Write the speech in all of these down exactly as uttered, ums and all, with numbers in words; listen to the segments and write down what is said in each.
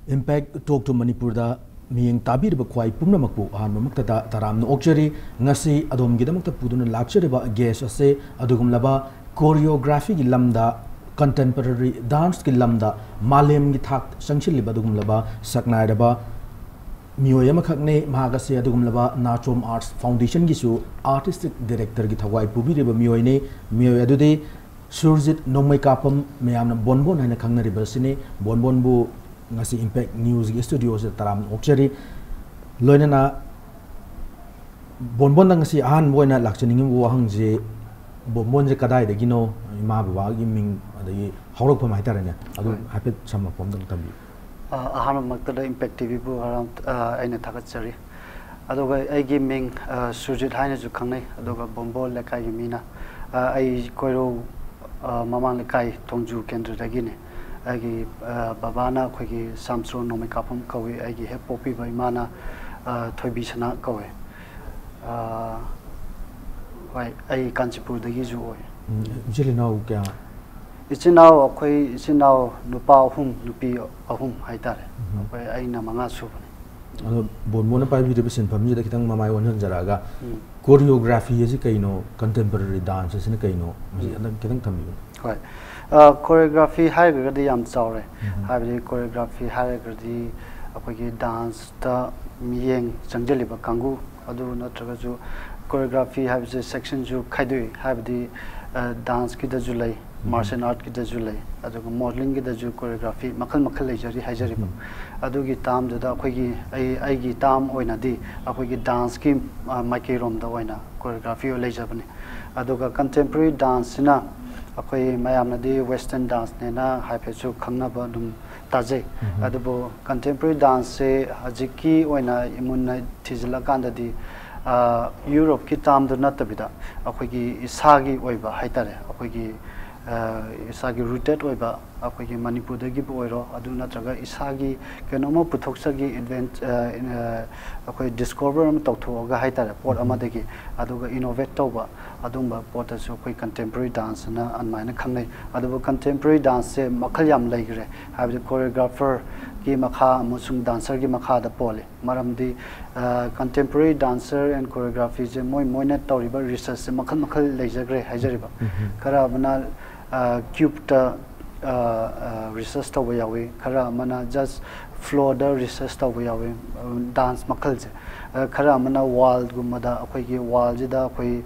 Impact Talk to ꯃꯅꯤꯄꯨꯔꯗ ꯃꯤꯠꯌꯦꯡ ꯇꯥꯕꯤꯔꯤꯕ ꯈ꯭ꯋꯥꯏ ꯄꯨꯝꯅꯃꯛꯄꯨ ꯑꯍꯥꯟꯕꯃꯛꯇꯗ ꯇꯔꯥꯝꯅ ꯑꯣꯛꯆꯔꯤ꯫ ꯉꯁꯤ ꯑꯗꯣꯝꯒꯤꯗꯃꯛꯇ ꯄꯨꯗꯨꯅ ꯂꯥꯛꯆꯔꯤꯕ guest ꯑꯁꯦ ꯑꯗꯨꯒꯨꯝꯂꯕ choreographyꯒꯤ ꯂꯝꯗ, contemporary danceꯀꯤ ꯂꯝꯗ ꯃꯥꯂꯦꯝꯒꯤ ꯊꯥꯛ ꯆꯪꯁꯤꯜꯂꯤꯕ ꯑꯗꯨꯒꯨꯝꯂꯕ ꯁꯛꯅꯥꯏꯔꯕ ꯃꯤꯑꯣꯏ ꯑꯃꯈꯛꯅꯤ꯫ ꯃꯍꯥꯛ ꯑꯁꯤ ꯑꯗꯨꯒꯨꯝꯂꯕ Nachom Arts Foundationꯒꯤꯁꯨ artistic directorꯒꯤ ꯊꯧꯒꯥꯏ ꯄꯨꯕꯤꯔꯤꯕ ꯃꯤꯑꯣꯏꯅꯤ꯫ ꯃꯤꯑꯣꯏ ꯑꯗꯨꯗꯤ ꯁꯨꯔꯖꯤꯠ ꯅꯣꯡꯃꯩꯀꯥꯄꯝ, ꯃꯌꯥꯝꯅ ꯕꯣꯟꯕꯣꯟ ꯍꯥꯏꯅ ꯈꯪꯅꯔꯤꯕ ꯑꯁꯤꯅꯤ꯫ ꯕꯣꯟꯕꯣꯟꯕꯨ ꯉꯁꯤ Impact Newsꯒꯤ studioꯁꯤꯗ ꯇꯔꯥꯝꯅ ꯑꯣꯛꯆꯔꯤ꯫ ꯂꯣꯏꯅꯅ ꯕꯣꯟꯕꯣꯟꯗ ꯉꯁꯤ ꯑꯍꯥꯟꯕ ꯑꯣꯏꯅ ꯂꯥꯛꯆꯅꯤꯡꯉꯤꯕ ꯋꯥꯍꯪꯁꯤ, ꯕꯣꯟꯕꯣꯟꯁꯦ ꯀꯗꯥꯏꯗꯒꯤꯅꯣ? ꯏꯃꯥ ꯕꯕꯥꯒꯤ ꯃꯤꯡ, ꯑꯗꯒꯤ ꯍꯧꯔꯛꯐꯝ ꯍꯥꯏꯇꯥꯔꯦꯅꯦ, ꯑꯗꯨ ꯍꯣꯏ꯫ ꯍꯥꯏꯐꯦꯠ ꯁꯝꯂꯞꯄ ꯑꯝꯇꯪ ꯊꯝꯕꯤꯌꯨ꯫ ꯑ, ꯑꯍꯥꯟꯕꯃꯛꯇꯗ Impact TVꯕꯨ ꯍꯔꯥꯎ-, ꯑ, ꯑꯩꯅ ꯊꯥꯒꯠꯆꯔꯤ꯫ ꯑꯗꯨꯒ ꯑꯩꯒꯤ ꯃꯤꯡ, ꯑ, ꯁꯨꯔꯖꯤꯠ ꯍꯥꯏꯅꯁꯨ ꯈꯪꯅꯩ, ꯑꯗꯨꯒ ꯕꯣꯝꯕꯣ ꯂꯩꯀꯥꯏꯒꯤ ꯃꯤꯅ, ꯑ, ꯑꯩ ꯀꯣꯏꯔꯧ, ꯑ, ꯃꯃꯥꯡ ꯂꯩꯀꯥꯏ ꯊꯣꯡꯖꯨ ꯀꯦꯟꯗ꯭ꯔꯗꯒꯤꯅꯤ꯫ ꯑꯩꯒꯤ, ꯑ, ꯕꯕꯥꯅ ꯑꯩꯈꯣꯏꯒꯤ ꯁꯥꯝꯁꯣꯔ ꯅꯣꯡꯃꯩꯀꯥꯄꯝ ꯀꯧꯏ, ꯑꯩꯒꯤ ꯍꯦꯛ ꯄꯣꯛꯄꯤꯕ ꯏꯃꯥꯅ, ꯑ, ꯊꯣꯏꯕꯤ ꯁꯅꯥ ꯀꯧꯏ꯫ ꯑ, ꯍꯣꯏ, ꯑꯩ ꯀꯥꯟꯆꯤꯄꯨꯔꯗꯒꯤꯁꯨ ꯑꯣꯏ꯫ ꯎꯝ, ꯏꯆꯤꯜ ꯏꯅꯥꯎ ꯀꯌꯥ? ꯏꯆꯤꯟ ꯏꯅꯥꯎ, ꯑꯩꯈꯣꯏ ꯏꯆꯤꯟ ꯏꯅꯥꯎ ꯅꯨꯄꯥ ꯑꯍꯨꯝ, ꯅꯨꯄꯤ ꯑꯍꯨꯝ ꯍꯥꯏꯇꯥꯔꯦ꯫ ꯎꯝ꯫ ꯑꯩꯈꯣꯏ, ꯑꯩꯅ ꯃꯉꯥ ꯁꯨꯕꯅꯤ꯫ ꯑꯗꯣ ꯕꯣꯟꯕꯣꯟꯅ ꯄꯥꯏꯕꯤꯔꯤꯕ ꯁꯤꯟꯐꯝꯁꯤꯗ ꯈꯤꯇꯪ ꯃꯃꯥꯏ ꯑꯣꯟꯁꯤꯟꯖꯔꯛꯑꯒ, ꯎꯝ꯫ Choreography ꯑꯁꯤ ꯀꯩꯅꯣ, contemporary dance ꯑꯁꯤꯅ ꯀꯩꯅꯣ, ꯃꯁꯤ ꯎꯝ꯫ ꯑꯝꯇꯪ ꯈꯤꯇꯪ ꯊꯝꯕꯤꯌꯨ꯫ ꯍꯣꯏ꯫ ꯑ, choreography ꯍꯥꯏꯔꯒꯗꯤ ꯌꯥꯝ ꯆꯥꯎꯔꯦ꯫ ꯎꯝ꯫ ꯍꯥꯏꯕꯗꯤ choreography ꯍꯥꯏꯔꯒꯗꯤ ꯑꯩꯈꯣꯏꯒꯤ danceꯇ ꯃꯤꯠꯌꯦꯡ ꯆꯪꯁꯤꯜꯂꯤꯕ ꯀꯥꯡꯕꯨ ꯑꯗꯨ ꯅꯠꯇ꯭ꯔꯒꯁꯨ choreography ꯍꯥꯏꯕꯁꯦ sectionꯁꯨ ꯈꯥꯏꯗꯣꯛꯏ꯫ ꯍꯥꯏꯕꯗꯤ, ꯑ, danceꯀꯤꯗꯁꯨ ꯂꯩ, ꯎꯝ꯫ Martial artꯀꯤꯗꯁꯨ ꯂꯩ, ꯑꯗꯨꯒ modelingꯒꯤꯗꯁꯨ choreography ꯃꯈꯜ ꯃꯈꯜ ꯂꯩꯖꯔꯤ ꯍꯥꯏꯖꯔꯤꯕ꯫ ꯎꯝ꯫ ꯑꯗꯨꯒꯤ termꯗꯨꯗ ꯑꯩꯈꯣꯏꯒꯤ, ꯑꯩ, ꯑꯩꯒꯤ term ꯑꯣꯏꯅꯗꯤ ꯑꯩꯈꯣꯏꯒꯤ danceꯀꯤ, ꯑ, ꯃꯥꯏꯀꯩꯔꯣꯝꯗ ꯑꯣꯏꯅ choreography ꯑꯣꯏ ꯂꯩꯖꯕꯅꯤ꯫ ꯑꯗꯨꯒ contemporary danceꯁꯤꯅ ꯑꯩꯈꯣꯏ ꯃꯌꯥꯝꯅꯗꯤ western danceꯅꯦꯅ ꯍꯥꯏꯐꯦꯠꯁꯨ ꯈꯪꯅꯕ ꯑꯗꯨꯝ ꯇꯥꯖꯩ꯫ ꯎꯝ꯫ ꯑꯗꯨꯕꯨ contemporary danceꯁꯦ ꯍꯧꯖꯤꯛꯀꯤ ꯑꯣꯏꯅ ꯃꯨꯟꯅ ꯊꯤꯖꯤꯜꯂꯀꯥꯟꯗꯗꯤ, ꯑ, Europeꯀꯤ termꯗꯨ ꯅꯠꯇꯕꯤꯗ ꯑꯩꯈꯣꯏꯒꯤ ꯏꯁꯥꯒꯤ ꯑꯣꯏꯕ ꯍꯥꯏꯇꯥꯔꯦ, ꯑꯩꯈꯣꯏꯒꯤ, ꯑ, ꯏꯁꯥꯒꯤ rooted ꯑꯣꯏꯕ, ꯑꯩꯈꯣꯏꯒꯤ ꯃꯅꯤꯄꯨꯔꯗꯒꯤꯕꯨ ꯑꯣꯏꯔꯣ, ꯑꯗꯨ ꯅꯠꯇ꯭ꯔꯒ ꯏꯁꯥꯒꯤ ꯀꯩꯅꯣꯝꯃ ꯄꯨꯊꯣꯛꯆꯒꯦ, invent, ꯑ, ꯑ, ꯑꯩꯈꯣꯏ discover ꯑꯃ ꯇꯧꯊꯣꯛꯑꯒ ꯍꯥꯏꯇꯥꯔꯦ, ꯄꯣꯠ ꯎꯝ꯫ ꯑꯃꯗꯒꯤ, ꯑꯗꯨꯒ innovate ꯇꯧꯕ, ꯑꯗꯨꯝꯕ ꯄꯣꯠꯇꯁꯨ ꯑꯩꯈꯣꯏ contemporary danceꯅ ꯑꯗꯨꯃꯥꯏꯅ ꯈꯪꯅꯩ꯫ ꯑꯗꯨꯕꯨ contemporary danceꯁꯦ ꯃꯈꯜ ꯌꯥꯝ ꯂꯩꯈ꯭ꯔꯦ, ꯍꯥꯏꯕꯗꯤ choreographer ꯒꯤ ꯃꯈꯥ ꯑꯃꯁꯨꯡ ꯗꯥꯟꯁꯔꯒꯤ ꯃꯈꯥꯗ ꯄꯣꯜꯂꯤ꯫ ꯃꯔꯝꯗꯤ ꯀꯟꯇꯦꯝꯄꯣꯔꯔꯤ ꯗꯥꯟꯁꯔ ꯑꯦꯟ ꯀꯣꯔꯤꯌꯣꯒ꯭ꯔꯥꯐꯤꯁꯦ ꯃꯣꯏ ꯃꯣꯏꯅ ꯇꯧꯔꯤꯕ ꯔꯤꯁꯔꯁꯁꯦ ꯃꯈꯜ ꯃꯈꯜ ꯂꯩꯖꯈ꯭ꯔꯦ ꯍꯥꯏꯖꯔꯤꯕ꯫ ꯈꯔ ꯑꯃꯅ ꯀ꯭ꯌꯨꯕꯇ ꯔꯤꯁꯔꯁ ꯇꯧꯕ ꯌꯥꯎꯏ, ꯈꯔ ꯑꯃꯅ ꯖꯁ ꯐ꯭ꯂꯣꯔꯗ ꯔꯤꯁꯔꯁ ꯇꯧꯕ ꯌꯥꯎꯏ, ꯗꯥꯟꯁ ꯃꯈꯜꯁꯦ꯫ ꯈꯔ ꯑꯃꯅ ꯋꯥꯜꯒꯨꯝꯕꯗ, ꯑꯩꯈꯣꯏꯒꯤ ꯋꯥꯜꯁꯤꯗ ꯑꯩꯈꯣꯏ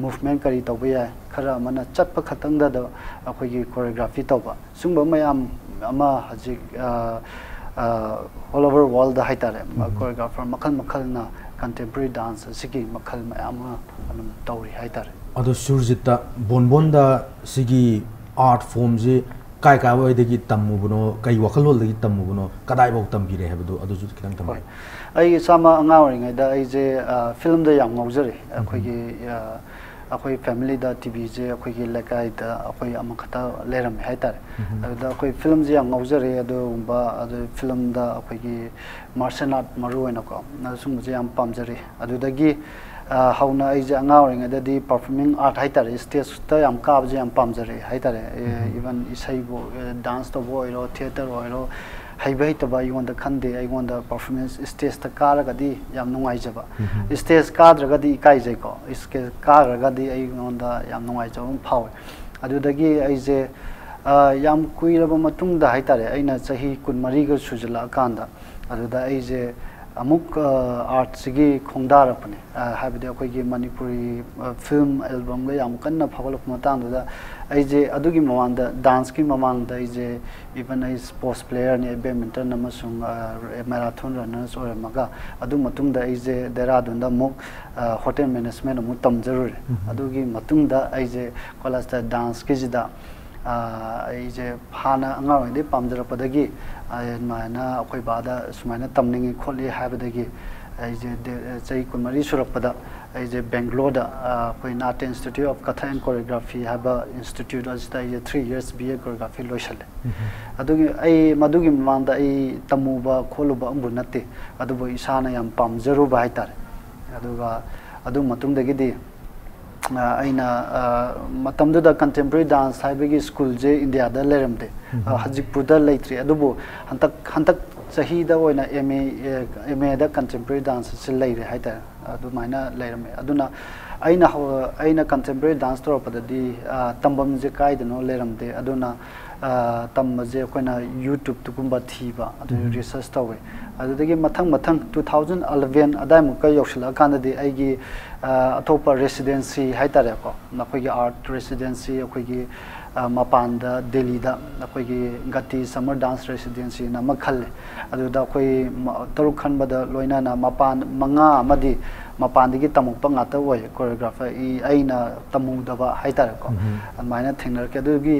ꯃꯨꯚꯃꯦꯟ ꯀꯔꯤ ꯇꯧꯕ ꯌꯥꯏ, ꯈꯔ ꯑꯃꯅ ꯆꯠꯄ ꯈꯛꯇꯪꯗꯗ ꯑꯩꯈꯣꯏꯒꯤ ꯀꯣꯔꯤꯌꯣꯒ꯭ꯔꯥꯐꯤ ꯇꯧꯕ꯫ ꯁꯨꯝꯕ ꯃꯌꯥꯝ ꯑꯃ ꯍꯧꯖꯤꯛ ꯑꯣꯜ ꯑꯣꯚꯔ ꯋꯥꯔꯜꯗ ꯍꯥꯏꯇꯥꯔꯦ, ꯀꯣꯔꯤꯌꯣꯒ꯭ꯔꯥꯐꯔ ꯃꯈꯜ ꯃꯈꯜꯅ ꯀꯟꯇꯦꯝꯄꯣꯔꯔꯤ ꯗꯥꯟꯁ ꯑꯁꯤꯒꯤ ꯃꯈꯜ ꯃꯌꯥꯝ ꯑꯃ ꯑꯗꯨꯝ ꯇꯧꯔꯤ ꯍꯥꯏꯇꯥꯔꯦ꯫ ꯑꯗꯣ ꯁꯨꯔꯖꯤꯠꯇ, ꯕꯣꯟꯕꯣꯟꯗ ꯁꯤꯒꯤ ꯑꯥꯔꯠ ꯐꯣꯝꯁꯤ ꯀꯥꯏ ꯀꯥꯏꯋꯥꯏꯗꯒꯤ ꯇꯝꯃꯨꯕꯅꯣ, ꯀꯩ ꯋꯥꯈꯜꯂꯣꯟꯗꯒꯤ ꯇꯝꯃꯨꯕꯅꯣ, ꯀꯗꯥꯏꯐꯥꯎ ꯇꯝꯕꯤꯔꯦ ꯍꯥꯏꯕꯗꯣ ꯑꯗꯨꯁꯨ ꯈꯤꯇꯪ ꯊꯝꯕꯤꯌꯨ꯫ ꯍꯣꯏ, ꯑꯩ ꯏꯁꯥꯃꯛ ꯑꯉꯥꯡ ꯑꯣꯏꯔꯤꯉꯩꯗ ꯑꯩꯁꯦ ꯐꯤꯂꯝꯗ ꯌꯥꯝ ꯉꯥꯎꯖꯔꯛꯏ꯫ ꯑꯩꯈꯣꯏꯒꯤ ꯑꯩꯈꯣꯏ ꯐꯦꯃꯤꯂꯤꯗ ꯇꯤ ꯚꯤꯁꯦ ꯑꯩꯈꯣꯏꯒꯤ ꯂꯩꯀꯥꯏꯗ ꯑꯩꯈꯣꯏ ꯑꯃꯈꯛꯇ ꯂꯩꯔꯝꯃꯦ ꯍꯥꯏꯇꯥꯔꯦ꯫ ꯑꯗꯨꯗ ꯑꯩꯈꯣꯏ ꯐꯤꯂꯝꯁꯦ ꯌꯥꯝ ꯉꯥꯎꯖꯔꯛꯏ꯫ ꯑꯗꯨꯒꯨꯝꯕ ꯑꯗꯨ ꯐꯤꯂꯝꯗ ꯑꯩꯈꯣꯏꯒꯤ ꯃꯥꯔꯁꯦꯜ ꯑꯥꯔꯠ ꯃꯔꯨ ꯑꯣꯏꯅꯀꯣ, ꯑꯗꯨꯒꯨꯝꯕꯁꯦ ꯌꯥꯝ ꯄꯥꯝꯖꯔꯛꯏ꯫ ꯑꯗꯨꯗꯒꯤ ꯍꯧꯅ ꯑꯩꯁꯦ ꯑꯉꯥꯡ ꯑꯣꯏꯔꯤꯉꯩꯗꯗꯤ ꯄꯔꯐꯣꯔꯃꯤꯡ ꯑꯥꯔꯠ ꯍꯥꯏꯇꯥꯔꯦ, ꯁ꯭ꯇꯦꯖꯇ ꯌꯥꯝ ꯀꯥꯕꯁꯦ ꯌꯥꯝ ꯄꯥꯝꯖꯔꯛꯑꯦ ꯍꯥꯏꯇꯥꯔꯦ꯫ ꯏꯚꯟ ꯏꯁꯩꯕꯨ, ꯗꯥꯟꯁ ꯇꯧꯕ ꯑꯣꯏꯔꯣ, ꯊꯤꯌꯦꯇꯔ ꯑꯣꯏꯔꯣ, ꯍꯩꯕ ꯍꯩꯇꯕ ꯑꯩꯉꯣꯟꯗ ꯈꯟꯗꯦ꯫ ꯑꯩꯉꯣꯟꯗ ꯄꯔꯐꯣꯔꯃꯦꯟꯁ ꯁ꯭ꯇꯦꯖꯇ ꯀꯥꯔꯒꯗꯤ ꯌꯥꯝ ꯅꯨꯡꯉꯥꯏꯖꯕ꯫ ꯁ꯭ꯇꯦꯖ ꯀꯥꯗ꯭ꯔꯒꯗꯤ ꯏꯀꯥꯏꯖꯩꯀꯣ, ꯁ꯭ꯇꯦꯖ ꯀꯥꯈ꯭ꯔꯒꯗꯤ ꯑꯩꯉꯣꯟꯗ ꯌꯥꯝ ꯅꯨꯡꯉꯥꯏꯖꯕ ꯑꯃ ꯐꯥꯎꯋꯦ꯫ ꯑꯗꯨꯗꯒꯤ ꯑꯩꯁꯦ ꯌꯥꯝ ꯀꯨꯏꯔꯕ ꯃꯇꯨꯡꯗ ꯍꯥꯏꯇꯥꯔꯦ, ꯑꯩꯅ ꯆꯍꯤ ꯀꯨꯟꯃꯔꯤꯒ ꯁꯨꯖꯜꯂꯛꯑꯀꯥꯟꯗ, ꯑꯗꯨꯗ ꯑꯩꯁꯦ ꯑꯃꯨꯛ ꯑꯥꯔꯠꯁꯤꯒꯤ ꯈꯣꯡꯗꯥꯔꯛꯄꯅꯦ꯫ ꯍꯥꯏꯕꯗꯤ ꯑꯩꯈꯣꯏꯒꯤ ꯃꯅꯤꯄꯨꯔꯤ ꯐꯤꯂꯝ ꯑꯦꯜꯕꯝꯒ ꯌꯥꯝ ꯀꯟꯅ ꯐꯥꯎꯒꯠꯂꯛꯄ ꯃꯇꯥꯡꯗꯨꯗ ꯑꯩꯁꯦ, ꯑꯗꯨꯒꯤ ꯃꯃꯥꯡꯗ, ꯗꯥꯟꯁꯀꯤ ꯃꯃꯥꯡꯗ ꯑꯩꯁꯦ ꯏꯚꯟ ꯑꯩ ꯁ꯭ꯄꯣꯔꯠꯁ ꯄ꯭ꯂꯦꯌꯔꯅꯤ, ꯕꯦꯗꯃꯤꯟꯇꯟ ꯑꯃꯁꯨꯡ ꯃꯦꯔꯥꯊꯣꯟ ꯔꯟꯅꯔꯁ ꯑꯣꯏꯔꯝꯃꯒ, ꯑꯗꯨ ꯃꯇꯨꯡꯗ ꯑꯩꯁꯦ ꯗꯦꯔꯥꯗꯨꯟꯗ ꯑꯃꯨꯛ ꯍꯣꯇꯦꯜ ꯃꯦꯅꯦꯖꯃꯦꯟ ꯑꯃꯨꯛ ꯇꯝꯖꯔꯨꯔꯦ꯫ ꯑꯗꯨꯒꯤ ꯃꯇꯨꯡꯗ ꯑꯩꯁꯦ ꯀꯣꯂꯦꯖꯇ ꯗꯥꯟꯁꯀꯤꯁꯤꯗ ꯑꯩꯁꯦ ꯍꯥꯟꯅ ꯑꯉꯥꯡ ꯑꯣꯏꯔꯤꯉꯩꯗꯒꯤ ꯄꯥꯝꯖꯔꯛꯄꯗꯒꯤ ꯑꯗꯨꯃꯥꯏꯅ ꯑꯩꯈꯣꯏ ꯕꯥꯗ ꯁꯨꯃꯥꯏꯅ ꯇꯝꯅꯤꯡꯉꯤ ꯈꯣꯠꯂꯤ ꯍꯥꯏꯕꯗꯒꯤ ꯑꯩꯁꯦ ꯆꯍꯤ ꯀꯨꯟꯃꯔꯤ ꯁꯨꯔꯛꯄꯗ ꯑꯩꯁꯦ ꯕꯦꯡꯒ꯭ꯂꯣꯔꯗ ꯑꯩꯈꯣꯏ Natya Institute of Katha and Choreography ꯍꯥꯏꯕ ꯏꯟꯁꯇꯤꯇ꯭ꯌꯨꯠ ꯑꯁꯤꯗ ꯑꯩꯁꯦ three years B A choreography ꯂꯣꯏꯁꯜꯂꯦ꯫ ꯑꯗꯨꯒꯤ ꯑꯩ ꯃꯗꯨꯒꯤ ꯃꯃꯥꯡꯗ ꯑꯩ ꯇꯝꯃꯨꯕ ꯈꯣꯠꯂꯨꯕ ꯑꯃꯕꯨ ꯅꯠꯇꯦ, ꯑꯗꯨꯕꯨ ꯏꯁꯥꯅ ꯌꯥꯝ ꯄꯥꯝꯖꯔꯨꯕ ꯍꯥꯏꯇꯥꯔꯦ꯫ ꯑꯗꯨꯒ ꯑꯗꯨ ꯃꯇꯨꯡꯗꯒꯤꯗꯤ ꯑ, ꯑꯩꯅ, ꯑ, ꯃꯇꯝꯗꯨꯗ contemporary dance ꯍꯥꯏꯕꯒꯤ ꯁ꯭ꯀꯨꯜꯁꯦ ꯏꯟꯗꯤꯌꯥꯗ ꯂꯩꯔꯝꯗꯦ꯫ ꯑ, ꯍꯧꯖꯤꯛꯄꯨꯗ ꯂꯩꯇ꯭ꯔꯤ꯫ ꯑꯗꯨꯕꯨ ꯍꯟꯗꯛ, ꯍꯟꯗꯛ ꯆꯍꯤꯗ ꯑꯣꯏꯅ M A, A, M Ed contemporary dance ꯑꯁꯤ ꯂꯩꯔꯦ ꯍꯥꯏꯇꯥꯔꯦ꯫ ꯑꯗꯨꯃꯥꯏꯅ ꯂꯩꯔꯝꯃꯦ꯫ ꯑꯗꯨꯅ ꯑꯩꯅ ꯍꯧ-, ꯑꯩꯅ contemporary dance ꯇꯧꯔꯛꯄꯗꯗꯤ, ꯑ, ꯇꯝꯐꯝꯁꯦ ꯀꯥꯏꯗꯅꯣ ꯂꯩꯔꯝꯗꯦ꯫ ꯑꯗꯨꯅ, ꯑ, ꯇꯝꯕꯁꯦ ꯑꯩꯈꯣꯏꯅ YouTubeꯇꯒꯨꯝꯕ ꯊꯤꯕ, ꯑꯗꯨ research ꯇꯧꯋꯦ꯫ ꯑꯗꯨꯗꯒꯤ ꯃꯊꯪ ꯃꯊꯪ two thousand eleven ꯑꯗꯥꯏꯃꯨꯛꯀ ꯌꯧꯁꯤꯜꯂꯛꯑꯀꯥꯟꯗꯗꯤ ꯑꯩꯒꯤ, ꯑ, ꯑꯇꯣꯞꯄ residency ꯍꯥꯏꯇꯥꯔꯦꯀꯣ, ꯑꯩꯈꯣꯏꯒꯤ art residency, ꯑꯩꯈꯣꯏꯒꯤ, ꯑ, ꯃꯄꯥꯟꯗ, ꯗꯦꯜꯂꯤꯗ ꯑꯩꯈꯣꯏꯒꯤ ꯒꯇꯤ summer dance residencyꯅ ꯑꯃ ꯈꯜꯂꯦ꯫ ꯑꯗꯨꯗ ꯑꯩꯈꯣꯏ ꯃ-, ꯇꯔꯨꯛ ꯈꯟꯕꯗ ꯂꯣꯏꯅꯅ ꯃꯄꯥꯟ ꯃꯉꯥ ꯑꯃꯗꯤ ꯃꯄꯥꯟꯗꯒꯤ ꯇꯝꯃꯛꯄ ꯉꯥꯛꯇ ꯑꯣꯏ, choreographer꯫ ꯏ-, ꯑꯩꯅ ꯇꯝꯃꯨꯗꯕ ꯍꯥꯏꯇꯥꯔꯦꯀꯣ꯫ ꯑꯗꯨꯃꯥꯏꯅ ꯊꯦꯡꯅꯔꯛꯀꯦ꯫ ꯑꯗꯨꯒꯤ,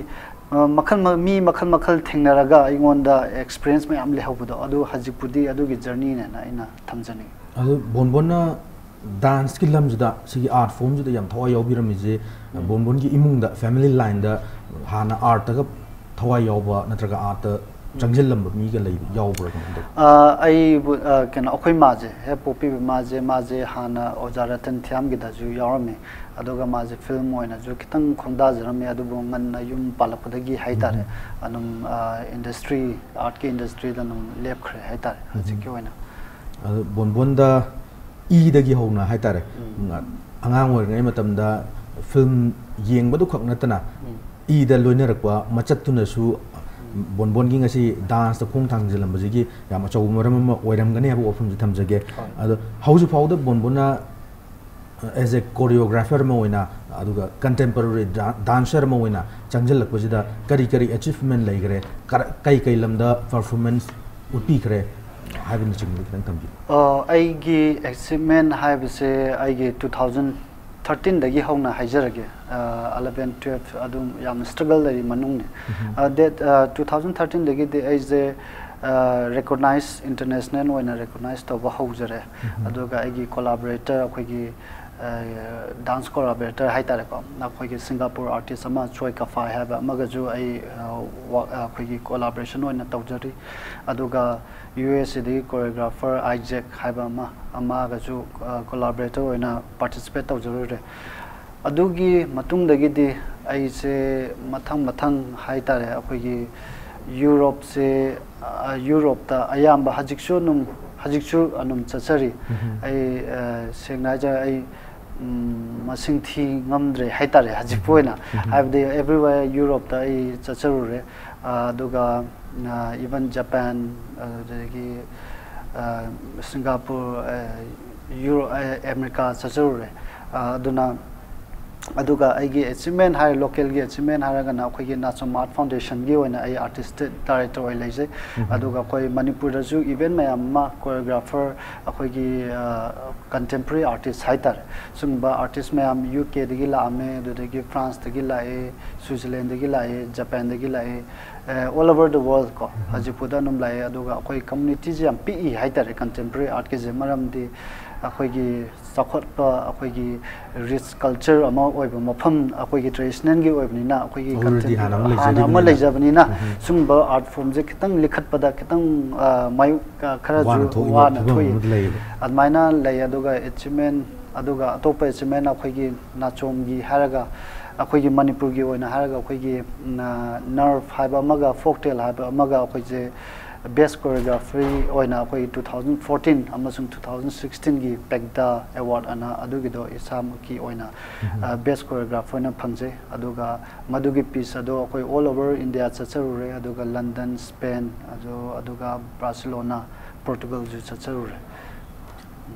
ꯑ, ꯃꯈꯜ ꯃ-, ꯃꯤ ꯃꯈꯜ ꯃꯈꯜ ꯊꯦꯡꯅꯔꯒ ꯑꯩꯉꯣꯟꯗ experience ꯃꯌꯥꯝ ꯂꯩꯍꯧꯕꯗꯣ, ꯑꯗꯨ ꯍꯧꯖꯤꯛꯄꯨꯗꯤ ꯑꯗꯨꯒꯤ journeyꯅꯦꯅ ꯑꯩꯅ ꯊꯝꯖꯅꯤꯡꯉꯤ꯫ ꯑꯗꯨ ꯕꯣꯟꯕꯣꯟꯅ danceꯀꯤ ꯂꯝꯁꯤꯗ, ꯁꯤꯒꯤ art formꯁꯤꯗ ꯌꯥꯝ ꯊꯋꯥꯏ ꯌꯥꯎꯕꯤꯔꯝꯃꯤꯁꯦ, ꯕꯣꯟꯕꯣꯟꯒꯤ ꯏꯃꯨꯡꯗ, family lineꯗ ꯍꯥꯟꯅ artꯇꯒ ꯊꯋꯥꯏ ꯌꯥꯎꯕ ꯅꯠꯇ꯭ꯔꯒ artꯇ ꯆꯪꯁꯤꯜꯂꯝꯕ ꯃꯤꯒ ꯂꯩ-, ꯌꯥꯎꯕ꯭ꯔꯥ, ꯀꯃꯥꯏꯅ ꯇꯧꯕ? ꯑ, ꯑꯩꯕꯨ, ꯑ, ꯀꯩꯅꯣ, ꯑꯩꯈꯣꯏ ꯃꯥꯁꯦ, ꯍꯦꯛ ꯄꯣꯛꯄꯤꯕ ꯃꯥꯁꯦ, ꯃꯥꯁꯦ ꯍꯥꯟꯅ ꯑꯣꯖꯥ ꯔꯇꯟ ꯊꯤꯌꯥꯝꯒꯤꯗꯁꯨ ꯌꯥꯎꯔꯝꯃꯤ꯫ ꯑꯗꯨꯒ ꯃꯥꯁꯦ film ꯑꯣꯏꯅꯁꯨ ꯈꯤꯇꯪ ꯈꯣꯡꯗꯥꯖꯔꯝꯃꯤ꯫ ꯑꯗꯨꯕꯨ ꯉꯟꯅ ꯌꯨꯝ ꯄꯥꯜꯂꯛꯄꯗꯒꯤ ꯍꯥꯏꯇꯥꯔꯦ, ꯑꯗꯨꯝ, ꯑ, industry, artꯀꯤ industryꯗ ꯑꯗꯨꯝ ꯂꯦꯞꯈ꯭ꯔꯦ ꯍꯥꯏꯇꯥꯔꯦ ꯍꯧꯖꯤꯛꯀꯤ ꯑꯣꯏꯅ꯫ ꯑꯗꯨ ꯕꯣꯟꯕꯣꯟꯗ ꯏꯗꯒꯤ ꯍꯧꯅ ꯍꯥꯏꯇꯥꯔꯦ, ꯑꯉꯥꯡ ꯑꯣꯏꯔꯤꯉꯩ ꯃꯇꯝꯗ film ꯌꯦꯡꯕꯗꯨ ꯈꯛ ꯅꯠꯇꯅ, ꯏꯗ ꯂꯣꯏꯅꯔꯛꯄ ꯃꯆꯠꯇꯨꯅꯁꯨ ꯕꯣꯟꯕꯣꯟꯒꯤ ꯉꯁꯤ danceꯇ ꯈꯣꯡ ꯊꯥꯡꯖꯤꯜꯂꯝꯕꯁꯤꯒꯤ ꯌꯥꯝ ꯑꯆꯧꯕ ꯃꯔꯝ ꯑꯃ ꯑꯣꯏꯔꯝꯒꯅꯤ ꯍꯥꯏꯕ ꯋꯥꯐꯝꯁꯤ ꯊꯝꯖꯒꯦ꯫ ꯑꯗꯣ ꯍꯧꯖꯤꯛ ꯐꯥꯎꯗ ꯕꯣꯟꯕꯣꯟꯅ as a choreographer ꯑꯃ ꯑꯣꯏꯅ, ꯑꯗꯨꯒ contemporary da-, dancer ꯑꯃ ꯑꯣꯏꯅ ꯆꯪꯁꯤꯜꯂꯛꯄꯁꯤꯗ ꯀꯔꯤ ꯀꯔꯤ achievement ꯂꯩꯈ꯭ꯔꯦ, ꯀꯔ-, ꯀꯩ ꯀꯩ ꯂꯝꯗ performance ꯎꯠꯄꯤꯈ꯭ꯔꯦ ꯍꯥꯏꯕꯅꯆꯤꯡꯕꯗꯨ ꯈꯤꯇꯪ ꯊꯝꯕꯤꯌꯨ꯫ ꯑ, ꯑꯩꯒꯤ achievement ꯍꯥꯏꯕꯁꯦ ꯑꯩꯒꯤ two thousand thirteenꯗꯒꯤ ꯍꯧꯅ ꯍꯥꯏꯖꯔꯒꯦ꯫ ꯑ, eleven, twelve ꯑꯗꯨꯝ ꯌꯥꯝ struggle ꯂꯩꯔꯤ ꯃꯅꯨꯡꯅꯤ꯫ ꯑ, that, ꯑ, two thousand thirteenꯗꯒꯤꯗꯤ ꯑꯩꯁꯦ, ꯑ, recognize, international ꯑꯣꯏꯅ recognize ꯇꯧꯕ ꯍꯧꯖꯔꯦ꯫ ꯑꯗꯨꯒ ꯑꯩꯒꯤ collaborator, ꯑꯩꯈꯣꯏꯒꯤ, ꯑ, dance collaborator ꯍꯥꯏꯇꯥꯔꯦꯀꯣ, ꯑꯩꯈꯣꯏꯒꯤ Singapore artist ꯑꯃ, ꯆꯣꯏ ꯀꯐꯥꯏ ꯍꯥꯏꯕ ꯑꯃꯒꯁꯨ ꯑꯩ, ꯑ, ꯋꯥ-, ꯑ, ꯑꯩꯈꯣꯏꯒꯤ collaboration ꯑꯣꯏꯅ ꯇꯧꯖꯔꯤ꯫ ꯑꯗꯨꯒ ꯌꯨ ꯑꯦꯁ ꯑꯦꯗꯒꯤ choreographer Isaac ꯍꯥꯏꯕ ꯑꯃ, ꯑꯃꯒꯁꯨ, ꯑ, collaborator ꯑꯣꯏꯅ participate ꯇꯧꯖꯔꯨꯔꯦ꯫ ꯑꯗꯨꯒꯤ ꯃꯇꯨꯡꯗꯒꯤꯗꯤ ꯑꯩꯁꯦ ꯃꯊꯪ ꯃꯊꯪ ꯍꯥꯏꯇꯥꯔꯦ, ꯑꯩꯈꯣꯏꯒꯤ ꯌꯨꯔꯣꯞꯁꯦ, ꯑ, ꯌꯨꯔꯣꯞꯇ ꯑꯌꯥꯝꯕ ꯍꯧꯖꯤꯛꯁꯨ ꯑꯗꯨꯝ, ꯍꯧꯖꯤꯛꯁꯨ ꯑꯗꯨꯝ ꯆꯠꯆꯔꯤ꯫ ꯑꯩ, ꯑ, ꯁꯦꯡꯅ ꯍꯥꯏꯖꯔ, ꯑꯩ, ꯎꯝ, ꯃꯁꯤꯡ ꯊꯤ ꯉꯝꯗ꯭ꯔꯦ ꯍꯥꯏꯇꯥꯔꯦ ꯍꯧꯖꯤꯛꯄꯨ ꯑꯣꯏꯅ꯫ ꯍꯥꯏꯕꯗꯤ everywhere ꯌꯨꯔꯣꯞꯇ ꯑꯩ ꯆꯠꯆꯔꯨꯔꯦ꯫ ꯑ, ꯑꯗꯨꯒ, ꯑ, even ꯖꯄꯥꯟ, ꯑꯗꯨꯗꯒꯤ, ꯑ, ꯁꯤꯡꯒꯥꯄꯨꯔ, ꯑ, ꯌꯨꯔꯣ-, ꯑ, ꯑꯃꯦꯔꯤꯀꯥ ꯆꯠꯆꯔꯨꯔꯦ꯫ ꯑ, ꯑꯗꯨꯅ, ꯑꯗꯨꯒ ꯑꯩꯒꯤ achievement ꯍꯥꯏꯔ, ꯂꯣꯀꯦꯜꯒꯤ achievement ꯍꯥꯏꯔꯒꯅ ꯑꯩꯈꯣꯏꯒꯤ ꯅꯥꯆꯣꯝ Art Foundationꯒꯤ ꯑꯣꯏꯅ ꯑꯩ artistic director ꯑꯣꯏ ꯂꯩꯖꯩ꯫ ꯑꯗꯨꯒ ꯑꯩꯈꯣꯏ ꯃꯅꯤꯄꯨꯔꯗꯁꯨ event ꯃꯌꯥꯝ ꯑꯃ choreographer, ꯑꯩꯈꯣꯏꯒꯤ, ꯑ, contemporary artist ꯍꯥꯏꯇꯥꯔꯦ, ꯁꯨꯝꯕ artist ꯃꯌꯥꯝ UKꯗꯒꯤ ꯂꯥꯛꯑꯝꯃꯦ, ꯑꯗꯨꯗꯒꯤ Franceꯇꯒꯤ ꯂꯥꯛꯑꯦ, Switzerlandꯗꯒꯤ ꯂꯥꯛꯑꯦ, ꯖꯄꯥꯟꯗꯒꯤ ꯂꯥꯛꯑꯦ, ꯑ, all over the world ꯀꯣ, ꯍꯧꯖꯤꯛꯄꯨꯗ ꯑꯗꯨꯝ ꯂꯥꯛꯑꯦ꯫ ꯑꯗꯨꯒ ꯑꯩꯈꯣꯏ communityꯁꯦ ꯌꯥꯝ ꯄꯤꯛꯏ ꯍꯥꯏꯇꯥꯔꯦ contemporary artꯀꯤꯁꯦ, ꯃꯔꯝꯗꯤ ꯑꯩꯈꯣꯏꯒꯤ ꯆꯥꯎꯈꯠꯄ, ꯑꯩꯈꯣꯏꯒꯤ rich culture ꯑꯃ ꯑꯣꯏꯕ ꯃꯐꯝ, ꯑꯩꯈꯣꯏꯒꯤ traditionalꯒꯤ ꯑꯣꯏꯕꯅꯤꯅ, ꯑꯩꯈꯣꯏꯒꯤ already contemporary ꯍꯥꯟꯅ ꯑꯃ ꯍꯥꯟꯅ ꯑꯃ ꯂꯩꯖꯈꯤꯕꯅꯤꯅ꯫ ꯂꯩꯖꯕꯅꯤꯅ, ꯎꯝ꯫ ꯁꯨꯝꯕ art formꯁꯦ ꯈꯤꯇꯪ ꯂꯤꯈꯠꯄꯗ ꯈꯤꯇꯪ, ꯑ, ꯃꯥꯌꯣꯛ-, ꯑ, ꯈꯔꯁꯨ ꯋꯥꯅ ꯊꯣꯛꯏꯕ ꯋꯥꯅ ꯐꯤꯕꯝ ꯊꯣꯛꯏ꯫ ꯑꯃꯗꯤ ꯂꯩꯌꯦꯕ꯫ ꯑꯗꯨꯃꯥꯏꯅ ꯂꯩ꯫ ꯑꯗꯨꯒ achievement, ꯑꯗꯨꯒ ꯑꯇꯣꯞꯄ achievement ꯑꯩꯈꯣꯏꯒꯤ ꯅꯥꯆꯣꯝꯒꯤ ꯍꯥꯏꯔꯒ, ꯑꯩꯈꯣꯏꯒꯤ ꯃꯅꯤꯄꯨꯔꯒꯤ ꯑꯣꯏꯅ ꯍꯥꯏꯔꯒ ꯑꯩꯈꯣꯏꯒꯤ, ꯎꯝ, ꯑ, ꯅꯔꯐ ꯍꯥꯏꯕ ꯑꯃꯒ ꯐꯣꯛꯇꯦꯜ ꯍꯥꯏꯕ ꯑꯃꯒ ꯑꯩꯈꯣꯏꯁꯦ best choreography ꯑꯣꯏꯅ ꯑꯩꯈꯣꯏ two thousand fourteen ꯑꯃꯁꯨꯡ two thousand sixteenꯒꯤ ꯄꯦꯛꯗꯥ award ꯑꯅ ꯑꯗꯨꯒꯤꯗꯣ ꯏꯁꯥꯃꯛꯀꯤ ꯑꯣꯏꯅ, ꯎꯝ꯫ ꯑ, best choreographer ꯑꯣꯏꯅ ꯐꯪꯖꯩ꯫ ꯑꯗꯨꯒ ꯃꯗꯨꯒꯤ piece ꯑꯗꯣ ꯑꯩꯈꯣꯏ all over India ꯆꯠꯆꯔꯨꯔꯦ, ꯑꯗꯨꯒ ꯂꯟꯗꯟ, ꯁ꯭ꯄꯦꯟ, ꯑꯗꯨ, ꯑꯗꯨꯒ ꯕꯥꯔꯁꯦꯂꯣꯅꯥ, ꯄꯣꯔꯇꯨꯒꯜꯁꯨ ꯆꯠꯆꯔꯨꯔꯦ꯫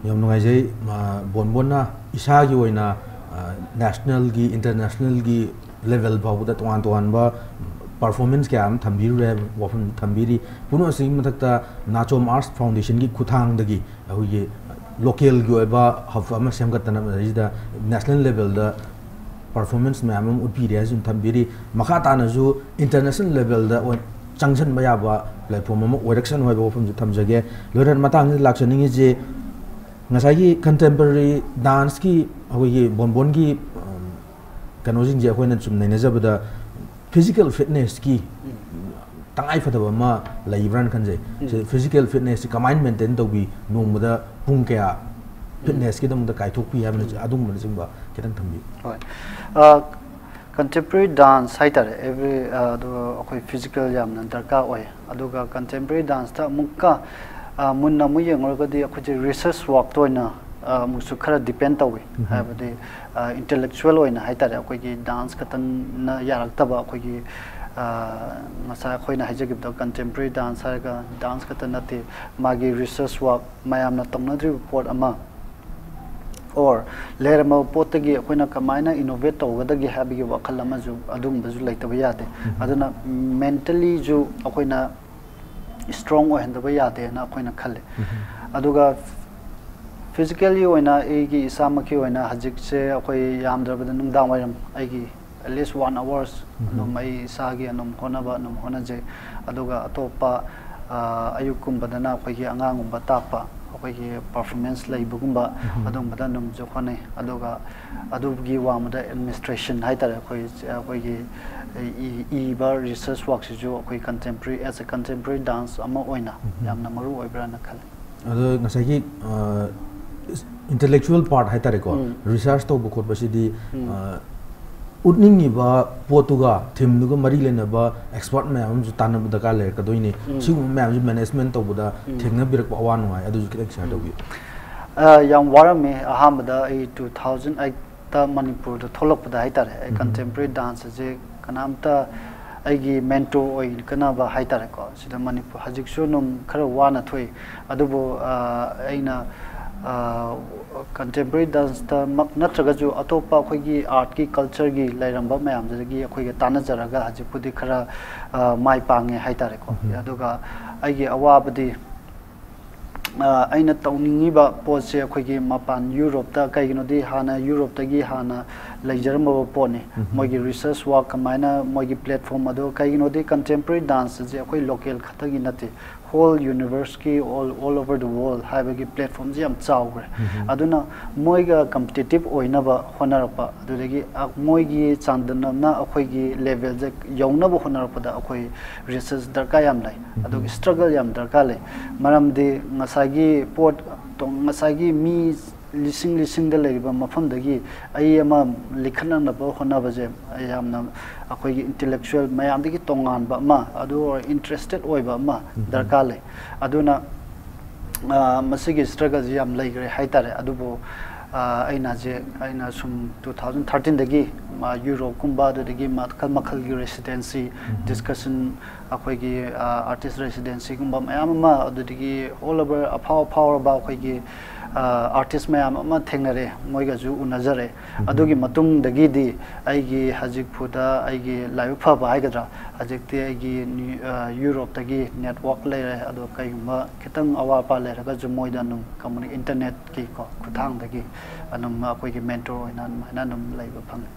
ꯌꯥꯝ ꯅꯨꯡꯉꯥꯏꯖꯩ꯫ ꯑ, ꯕꯣꯟꯕꯣꯟꯅ ꯏꯁꯥꯒꯤ ꯑꯣꯏꯅ, ꯑ, nationalꯒꯤ, internationalꯒꯤ level ꯐꯥꯎꯕꯗ ꯇꯣꯉꯥꯟ ꯇꯣꯉꯥꯟꯕ performance ꯀꯌꯥ ꯑꯃ ꯊꯝꯕꯤꯔꯨꯔꯦ ꯍꯥꯏꯕ ꯋꯥꯐꯝ ꯊꯝꯕꯤꯔꯤ꯫ ꯄꯨꯝꯅꯃꯛꯁꯤꯒꯤ ꯃꯊꯛꯇ ꯅꯥꯆꯣꯝ Arts Foundationꯒꯤ ꯈꯨꯠꯊꯥꯡꯗꯒꯤ ꯑꯩꯈꯣꯏꯒꯤ local ꯑꯃ ꯍꯕ ꯑꯃ ꯁꯦꯝꯒꯠꯇꯅ ꯃꯁꯤꯗ national levelꯗ performance ꯃꯌꯥꯝ ꯑꯃ ꯎꯠꯄꯤꯔꯦ ꯍꯥꯏꯅꯁꯨ ꯊꯝꯕꯤꯔꯤ꯫ ꯃꯈꯥ ꯇꯥꯅꯁꯨ international levelꯗ ꯑꯣꯏ-, ꯆꯪꯁꯤꯟꯕ ꯌꯥꯕ platform ꯑꯃ ꯑꯣꯏꯔꯛꯁꯅꯨ ꯍꯥꯏꯕ ꯋꯥꯐꯝꯁꯨ ꯊꯝꯖꯒꯦ꯫ ꯂꯣꯏꯅꯅ ꯃꯇꯥꯡꯁꯤꯗ ꯂꯥꯛꯆꯅꯤꯡꯉꯤꯁꯦ, ꯉꯁꯥꯏꯒꯤ contemporary danceꯀꯤ ꯑꯩꯈꯣꯏꯒꯤ ꯕꯣꯟꯕꯣꯟꯒꯤ, ꯎꯝ, ꯀꯩꯅꯣꯁꯤꯡꯁꯦ ꯑꯩꯈꯣꯏꯅ ꯁꯨꯝ ꯅꯩꯅꯖꯕꯗ physical fitnessꯀꯤ ꯇꯉꯥꯏ ꯐꯗꯕ ꯑꯃ ꯂꯩꯕ꯭ꯔꯥꯅ ꯈꯟꯖꯩ꯫ ꯎꯝ꯫ ꯁꯤ physical fitnessꯁꯤ ꯀꯃꯥꯏꯅ maintain ꯇꯧꯕꯤ? ꯅꯣꯡꯃꯗ ꯄꯨꯡ ꯀꯌꯥ? ꯐꯤꯠꯅꯦꯁꯀꯤꯗꯃꯛꯇ ꯀꯥꯏꯊꯣꯛꯄꯤ ꯍꯥꯏꯕꯅ ꯑꯗꯨꯒꯨꯝꯕꯅꯆꯤꯡꯕ ꯈꯤꯇꯪ ꯊꯝꯕꯤꯌꯨ꯫ ꯍꯣꯏ꯫ Contemporary dance ꯍꯥꯏꯇꯥꯔꯦ, every ꯑꯗꯣ ꯑꯩꯈꯣꯏ ꯐꯤꯖꯤꯀꯦꯜ ꯌꯥꯝꯅ ꯗꯔꯀꯥꯔ ꯑꯣꯏ꯫ ꯑꯗꯨꯒ contemporary danceꯇ ꯑꯃꯨꯛꯀ ꯃꯨꯟꯅ ꯑꯃꯨꯛ ꯌꯦꯡꯉꯨꯔꯒꯗꯤ ꯑꯩꯈꯣꯏꯁꯦ ꯔꯤꯁꯔꯁ ꯋꯥꯛꯇ ꯑꯣꯏꯅ ꯑꯃꯨꯛꯁꯨ ꯈꯔ ꯗꯤꯄꯦꯟ ꯇꯧꯏ꯫ ꯍꯥꯏꯕꯗꯤ ꯏꯟꯇꯦꯂꯦꯛꯆꯨꯋꯦꯜ ꯑꯣꯏꯅ ꯍꯥꯏꯇꯥꯔꯦ, ꯑꯩꯈꯣꯏꯒꯤ ꯗꯥꯟꯁ ꯈꯛꯇꯅ ꯌꯥꯔꯛꯇꯕ, ꯑꯩꯈꯣꯏꯒꯤ ꯉꯁꯥꯏ ꯑꯩꯈꯣꯏꯅ ꯍꯥꯏꯖꯈꯤꯕꯗꯣ contemporary dance ꯍꯥꯏꯔꯒ ꯗꯥꯟꯁ ꯈꯛꯇ ꯅꯠꯇꯦ, ꯃꯥꯒꯤ ꯔꯤꯁꯔꯁ ꯋꯥꯛ, ꯃꯌꯥꯝꯅ ꯇꯧꯅꯗ꯭ꯔꯤꯕ ꯄꯣꯠ ꯑꯃ ꯑꯣꯔ ꯂꯩꯔꯝꯃꯕ ꯄꯣꯠꯇꯒꯤ ꯑꯩꯈꯣꯏꯅ ꯀꯃꯥꯏꯅ ꯏꯅꯣꯚꯦꯠ ꯇꯧꯒꯗꯒꯦ ꯍꯥꯏꯕꯒꯤ ꯋꯥꯈꯜ ꯑꯃꯁꯨ ꯑꯗꯨꯒꯨꯝꯕꯁꯨ ꯂꯩꯇꯕ ꯌꯥꯗꯦ꯫ ꯑꯗꯨꯅ ꯃꯦꯟꯇꯦꯜꯂꯤꯁꯨ ꯑꯩꯈꯣꯏꯅ ꯏꯁꯇ꯭ꯔꯣꯡ ꯑꯣꯏꯍꯟꯗꯕ ꯌꯥꯗꯦꯅ ꯑꯩꯈꯣꯏꯅ ꯈꯜꯂꯤ꯫ ꯑꯗꯨꯒ ꯐꯤꯖꯤꯀꯦꯜꯂꯤ ꯑꯣꯏꯅ ꯑꯩꯒꯤ ꯏꯁꯥꯃꯛꯀꯤ ꯑꯣꯏꯅ ꯍꯧꯖꯤꯛꯁꯦ ꯑꯩꯈꯣꯏ ꯌꯥꯝꯗ꯭ꯔꯕꯗ ꯅꯨꯡꯗꯥꯡ ꯋꯥꯏꯔꯝ ꯑꯩꯒꯤ at least one hours ꯑꯗꯨꯝ ꯑꯩ ꯏꯁꯥꯒꯤ ꯑꯗꯨꯝ ꯍꯣꯠꯅꯕ ꯑꯗꯨꯝ ꯍꯣꯠꯅꯖꯩ꯫ ꯑꯗꯨꯒ ꯑꯇꯣꯞꯄ ꯑꯌꯨꯛꯀꯨꯝꯕꯗꯅ ꯑꯩꯈꯣꯏꯒꯤ ꯑꯉꯥꯡꯒꯨꯝꯕ ꯇꯥꯛꯄ, ꯑꯩꯈꯣꯏꯒꯤ ꯄꯔꯐꯣꯔꯃꯦꯟꯁ ꯂꯩꯕꯒꯨꯝꯕ ꯑꯗꯨꯝꯕꯗ ꯑꯗꯨꯝꯁꯨ ꯍꯣꯠꯅꯩ꯫ ꯑꯗꯨꯒ ꯑꯗꯨꯒꯤ ꯋꯥꯡꯃꯗ ꯑꯦꯗꯃꯤꯅꯤꯁꯇ꯭ꯔꯦꯁꯟ ꯍꯥꯏꯇꯥꯔꯦ, ꯑꯩꯈꯣꯏ ꯑꯩꯈꯣꯏꯒꯤ ꯏꯕ ꯔꯤꯁꯔꯁ ꯋꯥꯛꯁꯤꯁꯨ ꯑꯩꯈꯣꯏ contemporary, as a contemporary dance ꯑꯃ ꯑꯣꯏꯅ ꯌꯥꯝꯅ ꯃꯔꯨ ꯑꯣꯏꯕ꯭ꯔꯥꯅ ꯈꯜꯂꯤ꯫ ꯑꯗꯣ ꯉꯁꯥꯏꯒꯤ ꯏꯟꯇꯦꯂꯦꯛꯆꯨꯋꯦꯜ ꯄꯥꯔꯠ ꯍꯥꯏꯇꯥꯔꯦꯀꯣ, ꯔꯤꯁꯔꯁ ꯇꯧꯕ ꯈꯣꯠꯄꯁꯤꯗꯤ ꯎꯠꯅꯤꯡꯉꯤꯕ ꯄꯣꯠꯇꯨꯒ ꯊꯤꯝꯗꯨꯒ ꯃꯔꯤ ꯂꯩꯅꯕ ꯑꯦꯛꯁꯄꯔꯠ ꯃꯌꯥꯝ ꯑꯃꯁꯨ ꯇꯥꯟꯅꯕ ꯗꯔꯀꯥꯔ ꯂꯩꯔꯛꯀꯗꯣꯏꯅꯤ꯫ ꯁꯤꯒꯨꯝꯕ ꯃꯌꯥꯝꯁꯤ ꯃꯦꯅꯦꯖꯃꯦꯟ ꯇꯧꯕꯗ ꯊꯦꯡꯅꯕꯤꯔꯛꯄ ꯑꯋꯥ ꯅꯨꯡꯉꯥꯏ, ꯑꯗꯨꯁꯨ ꯈꯤꯇꯪ ꯁꯤꯌꯔ ꯇꯧꯕꯤꯌꯨ꯫ ꯌꯥꯝ ꯋꯥꯔꯝꯃꯦ꯫ ꯑꯍꯥꯟꯕꯗ ꯑꯩ two thousand eight ꯇ ꯃꯅꯤꯄꯨꯔꯗ ꯊꯣꯛꯂꯛꯄꯗ ꯍꯥꯏꯇꯥꯔꯦ, ꯑꯩ contemporary dance ꯑꯁꯦ ꯀꯅꯥꯝꯇ ꯑꯩꯒꯤ ꯃꯦꯟꯇꯣꯔ ꯑꯣꯏꯒꯅꯕ ꯍꯥꯏꯇꯥꯔꯦꯀꯣ, ꯁꯤꯗ ꯃꯅꯤꯄꯨꯔ ꯍꯧꯖꯤꯛꯁꯨ ꯑꯗꯨꯝ ꯈꯔ ꯋꯥꯅ ꯊꯣꯛꯏ꯫ ꯑꯗꯨꯕꯨ ꯑꯩꯅ contemporary danceꯇꯃꯛ ꯅꯠꯇ꯭ꯔꯒꯁꯨ ꯑꯇꯣꯞꯄ ꯑꯩꯈꯣꯏꯒꯤ ꯑꯥꯔꯠꯀꯤ, ꯀꯜꯆꯔꯒꯤ ꯂꯩꯔꯝꯕ ꯃꯌꯥꯝꯗꯨꯗꯒꯤ ꯑꯩꯈꯣꯏꯒ ꯇꯥꯟꯅꯖꯔꯒ ꯍꯧꯖꯤꯛꯄꯨꯗꯤ ꯈꯔ ꯃꯥꯏ ꯄꯥꯛꯉꯦ ꯍꯥꯏꯇꯥꯔꯦꯀꯣ꯫ ꯑꯗꯨꯒ ꯑꯩꯒꯤ ꯑꯋꯥꯕꯗꯤ ꯑꯩꯅ ꯇꯧꯅꯤꯡꯉꯤꯕ ꯄꯣꯠꯁꯦ ꯑꯩꯈꯣꯏꯒꯤ ꯃꯄꯥꯟ ꯌꯨꯔꯣꯞꯇ, ꯀꯩꯒꯤꯅꯣꯗꯤ ꯍꯥꯟꯅ ꯌꯨꯔꯣꯞꯇꯒꯤ ꯍꯥꯟꯅ ꯂꯩꯖꯔꯝꯃꯕ ꯄꯣꯠꯅꯤ꯫ ꯃꯣꯏꯒꯤ ꯔꯤꯁꯔꯁ ꯋꯥꯛ ꯀꯃꯥꯏꯅ, ꯃꯣꯏꯒꯤ ꯄ꯭ꯂꯦꯠꯐꯣꯝ ꯑꯗꯣ, ꯀꯩꯒꯤꯅꯣꯗꯤ contemporary dance ꯑꯁꯦ ꯑꯩꯈꯣꯏ ꯂꯣꯀꯦꯜ ꯈꯛꯇꯒꯤ ꯅꯠꯇꯦ, hall ꯌꯨꯅꯤꯚꯔꯁꯀꯤ, all, all over the world ꯍꯥꯏꯕꯒꯤ ꯄ꯭ꯂꯦꯠꯐꯣꯝꯁꯦ ꯌꯥꯝ ꯆꯥꯎꯈ꯭ꯔꯦ꯫ ꯑꯗꯨꯅ ꯃꯣꯏꯒ ꯀꯝꯄꯤꯇꯤꯇꯤꯞ ꯑꯣꯏꯅꯕ ꯍꯣꯠꯅꯔꯛꯄ, ꯑꯗꯨꯗꯒꯤ ꯃꯣꯏꯒꯤ ꯆꯥꯡꯗꯝꯅꯅ ꯑꯩꯈꯣꯏꯒꯤ ꯂꯦꯚꯦꯜꯁꯦ ꯌꯧꯅꯕ ꯍꯣꯠꯅꯔꯛꯄꯗ ꯑꯩꯈꯣꯏ ꯔꯤꯁꯔꯁ ꯗꯔꯀꯥꯔ ꯌꯥꯝ ꯂꯩ꯫ ꯑꯗꯨꯒ ꯁ꯭ꯇ꯭ꯔꯒꯜ ꯌꯥꯝ ꯗꯔꯀꯥꯔ ꯂꯩ꯫ ꯃꯔꯝꯗꯤ ꯉꯁꯥꯏꯒꯤ ꯄꯣꯠ, ꯉꯁꯥꯏꯒꯤ ꯃꯤ ꯂꯤꯁꯤꯡ ꯂꯤꯁꯤꯡꯗ ꯂꯩꯔꯤꯕ ꯃꯐꯝꯗꯒꯤ ꯑꯩ ꯑꯃ ꯂꯤꯈꯠꯅꯅꯕ ꯍꯣꯠꯅꯕꯁꯦ ꯌꯥꯝꯅ ꯑꯩꯈꯣꯏꯒꯤ intellectual ꯃꯌꯥꯝꯗꯒꯤ ꯇꯣꯉꯥꯟꯕ ꯑꯃ, ꯑꯗꯨ ꯑꯣꯏꯔ interested ꯑꯣꯏꯕ ꯑꯃ ꯎꯝ꯫ ꯗꯔꯀꯥꯔ ꯂꯩ꯫ ꯑꯗꯨꯅ, ꯑ, ꯃꯁꯤꯒꯤ struggle ꯁꯤ ꯌꯥꯝ ꯂꯩꯈ꯭ꯔꯦ ꯍꯥꯏꯇꯥꯔꯦ꯫ ꯑꯗꯨꯕꯨ, ꯑ, ꯑꯩꯅ ꯍꯧꯖꯤꯛ, ꯑꯩꯅ ꯁꯨꯝ two thousand thirteen ꯗꯒꯤ, ꯑ, Europe ꯀꯨꯝꯕ, ꯑꯗꯨꯗꯒꯤ ꯃꯈꯜ ꯃꯈꯜꯒꯤ residency, ꯎꯝ꯫ Discussion, ꯑꯩꯈꯣꯏꯒꯤ, ꯑ, artist residency ꯒꯨꯝꯕ ꯃꯌꯥꯝ ꯑꯃ, ꯑꯗꯨꯗꯒꯤ all over ꯑꯐꯥꯎ ꯑꯐꯥꯎꯔꯕ ꯑꯩꯈꯣꯏꯒꯤ, ꯑ, artist ꯃꯌꯥꯝ ꯑꯃ ꯊꯦꯡꯅꯔꯦ, ꯃꯣꯏꯒꯁꯨ ꯎꯅꯖꯔꯦ꯫ ꯎꯝ꯫ ꯑꯗꯨꯒꯤ ꯃꯇꯨꯡꯗꯒꯤꯗꯤ ꯑꯩꯒꯤ ꯍꯧꯖꯤꯛ ꯐꯥꯎꯗ ꯑꯩꯒꯤ ꯂꯥꯏꯕꯛ ꯐꯕ ꯍꯥꯏꯒꯗ꯭ꯔꯥ, ꯍꯧꯖꯤꯛꯇꯤ ꯑꯩꯒꯤ ꯅ꯭ꯌꯨ-, ꯑ, Europe ꯇꯒꯤ network ꯂꯩꯔꯦ꯫ ꯑꯗꯣ ꯀꯩꯒꯨꯝꯕ ꯈꯤꯇꯪ ꯑꯋꯥꯠ ꯑꯄꯥ ꯂꯩꯔꯒꯁꯨ ꯃꯣꯏꯗ ꯑꯗꯨꯝ communi-, internet ꯀꯤ ꯀꯣ ꯈꯨꯠꯊꯥꯡꯗꯒꯤ ꯑꯗꯨꯝ ꯑꯩꯈꯣꯏꯒꯤ mentor ꯑꯣꯏꯅ ꯑꯗꯨꯃꯥꯏꯅ ꯑꯗꯨꯝ ꯂꯩꯕ ꯐꯪꯉꯦ꯫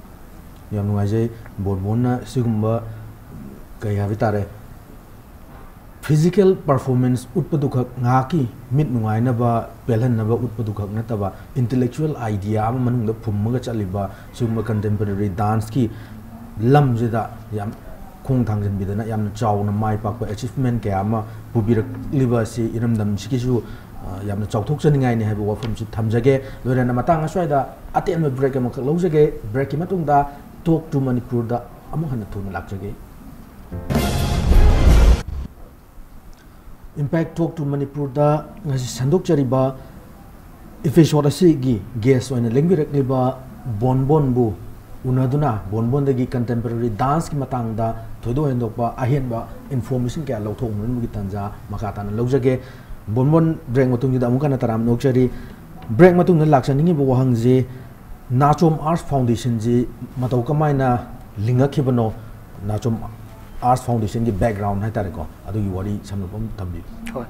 ꯌꯥꯝ ꯅꯨꯡꯉꯥꯏꯖꯩ꯫ ꯕꯣꯟꯕꯣꯟꯅ ꯁꯤꯒꯨꯝꯕ, ꯀꯩ ꯍꯥꯏꯕ ꯇꯥꯔꯦ, physical performance ꯎꯠꯄꯗꯨꯈꯛ, ꯉꯥꯏꯍꯥꯛꯀꯤ ꯃꯤꯠ ꯅꯨꯡꯉꯥꯏꯅꯕ, ꯄꯦꯜꯍꯟꯅꯕ ꯎꯠꯄꯗꯨꯈꯛ ꯅꯠꯇꯕ, intellectual idea ꯑꯃ ꯃꯅꯨꯡꯗ ꯐꯨꯝꯃꯒ ꯆꯠꯂꯤꯕ ꯁꯤꯒꯨꯝꯕ contemporary dance ꯀꯤ ꯂꯝꯁꯤꯗ ꯌꯥꯝ ꯈꯣꯡ ꯊꯥꯡꯖꯤꯟꯕꯤꯗꯅ ꯌꯥꯝꯅ ꯆꯥꯎꯅ ꯃꯥꯏ ꯄꯥꯛꯄ achievement ꯀꯌꯥ ꯑꯃ ꯄꯨꯕꯤꯔꯛꯂꯤꯕ ꯑꯁꯤ ꯏꯔꯝꯗꯝꯁꯤꯒꯤꯁꯨ, ꯑ, ꯌꯥꯝꯅ ꯆꯥꯎꯊꯣꯛꯆꯅꯤꯡꯉꯥꯏꯅꯤ ꯍꯥꯏꯕ ꯋꯥꯐꯝꯁꯤ ꯊꯝꯖꯒꯦ꯫ ꯂꯣꯏꯅꯅ ꯃꯇꯥꯡ ꯑꯁ꯭ꯋꯥꯏꯗ ꯑꯇꯦꯟꯕ break ꯑꯃꯈꯛ ꯂꯧꯖꯒꯦ꯫ Break ꯀꯤ ꯃꯇꯨꯡꯗ Talk to Manipur ꯗ ꯑꯃꯨꯛ ꯍꯟꯅ ꯊꯨꯅ ꯂꯥꯛꯆꯒꯦ꯫ Impact Talk to Manipur ꯗ ꯉꯁꯤ ꯁꯟꯗꯣꯛꯆꯔꯤꯕ episode ꯑꯁꯤꯒꯤ guest ꯑꯣꯏꯅ ꯂꯦꯡꯕꯤꯔꯛꯂꯤꯕ ꯕꯣꯟꯕꯣꯟꯕꯨ ꯎꯅꯗꯨꯅ ꯕꯣꯟꯕꯣꯟꯗꯒꯤ contemporary dance ꯀꯤ ꯃꯇꯥꯡꯗ ꯊꯣꯏꯗꯣꯛ ꯍꯦꯟꯗꯣꯛꯄ ꯑꯍꯦꯟꯕ information ꯀꯌꯥ ꯂꯧꯊꯣꯛꯅꯕꯒꯤ ꯇꯥꯟꯖꯥ ꯃꯈꯥ ꯇꯥꯅ ꯂꯧꯖꯒꯦ꯫ ꯕꯣꯟꯕꯣꯟ, break ꯃꯇꯨꯡꯁꯤꯗ ꯑꯃꯨꯛ ꯍꯟꯅ ꯇꯔꯥꯝꯅ ꯑꯣꯛꯆꯔꯤ꯫ Break ꯃꯇꯨꯡꯗ ꯂꯥꯛꯆꯅꯤꯡꯉꯤꯕ ꯋꯥꯍꯪꯁꯤ, ꯅꯥꯆꯣꯝ Arts Foundation ꯁꯤ ꯃꯇꯧ ꯀꯃꯥꯏꯅ ꯂꯤꯡꯉꯛꯈꯤꯕꯅꯣ? ꯅꯥꯆꯣꯝ Arts Foundation ꯒꯤ background ꯍꯥꯏꯇꯥꯔꯦꯀꯣ, ꯑꯗꯨꯒꯤ ꯋꯥꯔꯤ ꯁꯝꯂꯞ ꯑꯃ ꯊꯝꯕꯤꯌꯨ꯫ ꯍꯣꯏ꯫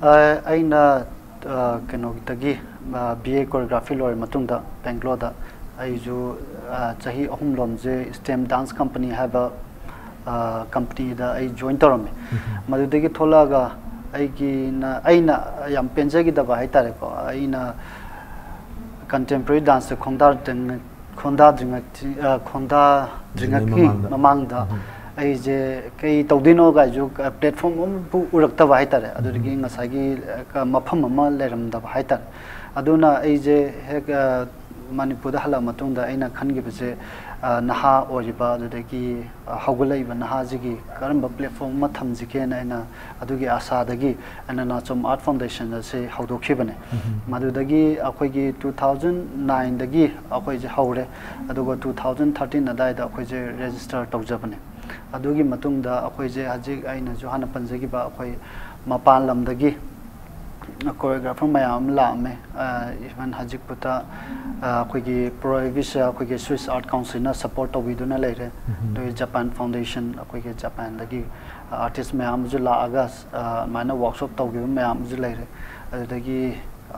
ꯑ, ꯑꯩꯅ, ꯑ, ꯀꯩꯅꯣꯗꯒꯤ, ꯑ, B A choreography ꯂꯣꯏꯔ ꯃꯇꯨꯡꯗ ꯕꯦꯡꯒ꯭ꯂꯣꯔꯗ ꯑꯩꯁꯨ, ꯑ, ꯆꯍꯤ ꯑꯍꯨꯝ ꯂꯣꯝꯁꯦ STEM Dance Company ꯍꯥꯏꯕ, ꯑ, company ꯗ ꯑꯩ join ꯇꯧꯔꯝꯃꯤ꯫ ꯎꯝ꯫ ꯃꯗꯨꯗꯒꯤ ꯊꯣꯛꯂꯛꯑꯒ ꯑꯩꯒꯤꯅ, ꯑꯩꯅ ꯌꯥꯝ ꯄꯦꯟꯖꯈꯤꯗꯕ ꯍꯥꯏꯇꯥꯔꯦꯀꯣ, ꯑꯩꯅ contemporary dance ꯇ ꯈꯣꯡꯗꯥ-, ꯈꯣꯡꯗꯥꯗ꯭ꯔꯤꯉꯩ-, ꯑ, ꯈꯣꯡꯗꯥꯗ꯭ꯔꯤꯉꯩꯒꯤ ꯃꯃꯥꯡꯗ꯫ ꯃꯃꯥꯡꯗ ꯎꯝ꯫ ꯑꯩꯁꯦ ꯀꯩ ꯇꯧꯗꯣꯏꯅꯣ ꯀꯥꯏꯁꯨ, ꯑ, platform ꯑꯃꯐꯥꯎ ꯎꯔꯛꯇꯕ ꯍꯥꯏꯇꯥꯔꯦ꯫ ꯑꯗꯨꯗꯒꯤ ꯎꯝ꯫ ꯉꯁꯥꯏꯒꯤ, ꯑ, ꯃꯐꯝ ꯑꯃ ꯂꯩꯔꯝꯗꯕ ꯍꯥꯏꯇꯥꯔꯦ꯫ ꯑꯗꯨꯅ ꯑꯩꯁꯦ ꯍꯦꯛ ꯃꯅꯤꯄꯨꯔꯗ ꯍꯜꯂꯛꯑ ꯃꯇꯨꯡꯗ ꯑꯩꯅ ꯈꯟꯈꯤꯕꯁꯦ, ꯅꯍꯥ ꯑꯣꯏꯔꯤꯕ ꯑꯗꯨꯗꯒꯤ ꯍꯧꯒꯠꯂꯛꯏꯕ ꯅꯍꯥꯁꯤꯒꯤ ꯀꯔꯝꯕ platform ꯑꯃ ꯊꯝꯁꯤꯒꯦꯅ ꯑꯩꯅ ꯑꯗꯨꯒꯤ ꯑꯁꯥꯗꯒꯤ ꯑꯩꯅ ꯅꯥꯆꯣꯝ Art Foundation ꯑꯁꯤ ꯍꯧꯗꯣꯛꯈꯤꯕꯅꯦ꯫ ꯃꯗꯨꯗꯒꯤ ꯑꯩꯈꯣꯏꯒꯤ two thousand nineꯗꯒꯤ ꯑꯩꯈꯣꯏꯁꯦ ꯍꯧꯔꯦ꯫ ꯑꯗꯨꯒ two thousand thirteen ꯑꯗꯨꯋꯥꯏꯗ ꯑꯩꯈꯣꯏꯁꯦ register ꯇꯧꯖꯕꯅꯦ꯫ ꯑꯗꯨꯒꯤ ꯃꯇꯨꯡꯗ ꯑꯩꯈꯣꯏꯁꯦ ꯍꯧꯖꯤꯛ ꯑꯩꯅꯁꯨ ꯍꯥꯟꯅ ꯄꯟꯖꯈꯤꯕ ꯑꯩꯈꯣꯏ ꯃꯄꯥꯟ ꯂꯝꯗꯒꯤ choreographer ꯃꯌꯥꯝ ꯑꯃ ꯂꯥꯛꯑꯝꯃꯦ꯫ Even ꯍꯧꯖꯤꯛꯄꯨꯗ ꯑꯩꯈꯣꯏꯒꯤ ProAvis ꯑꯩꯈꯣꯏꯒꯤ Swiss Art Councilꯅ support ꯇꯧꯕꯤꯗꯨꯅ ꯂꯩꯔꯦ꯫ ꯑꯗꯨꯒ Japan Foundation, ꯑꯩꯈꯣꯏꯒꯤ ꯖꯄꯥꯟꯗꯒꯤ artist ꯃꯌꯥꯝ ꯑꯃꯁꯨ ꯂꯥꯛꯑꯒ ꯑꯗꯨꯃꯥꯏꯅ workshop ꯇꯧꯈꯤꯕ ꯃꯌꯥꯝ ꯑꯃꯁꯨ ꯂꯩꯔꯦ꯫ ꯑꯗꯨꯗꯒꯤ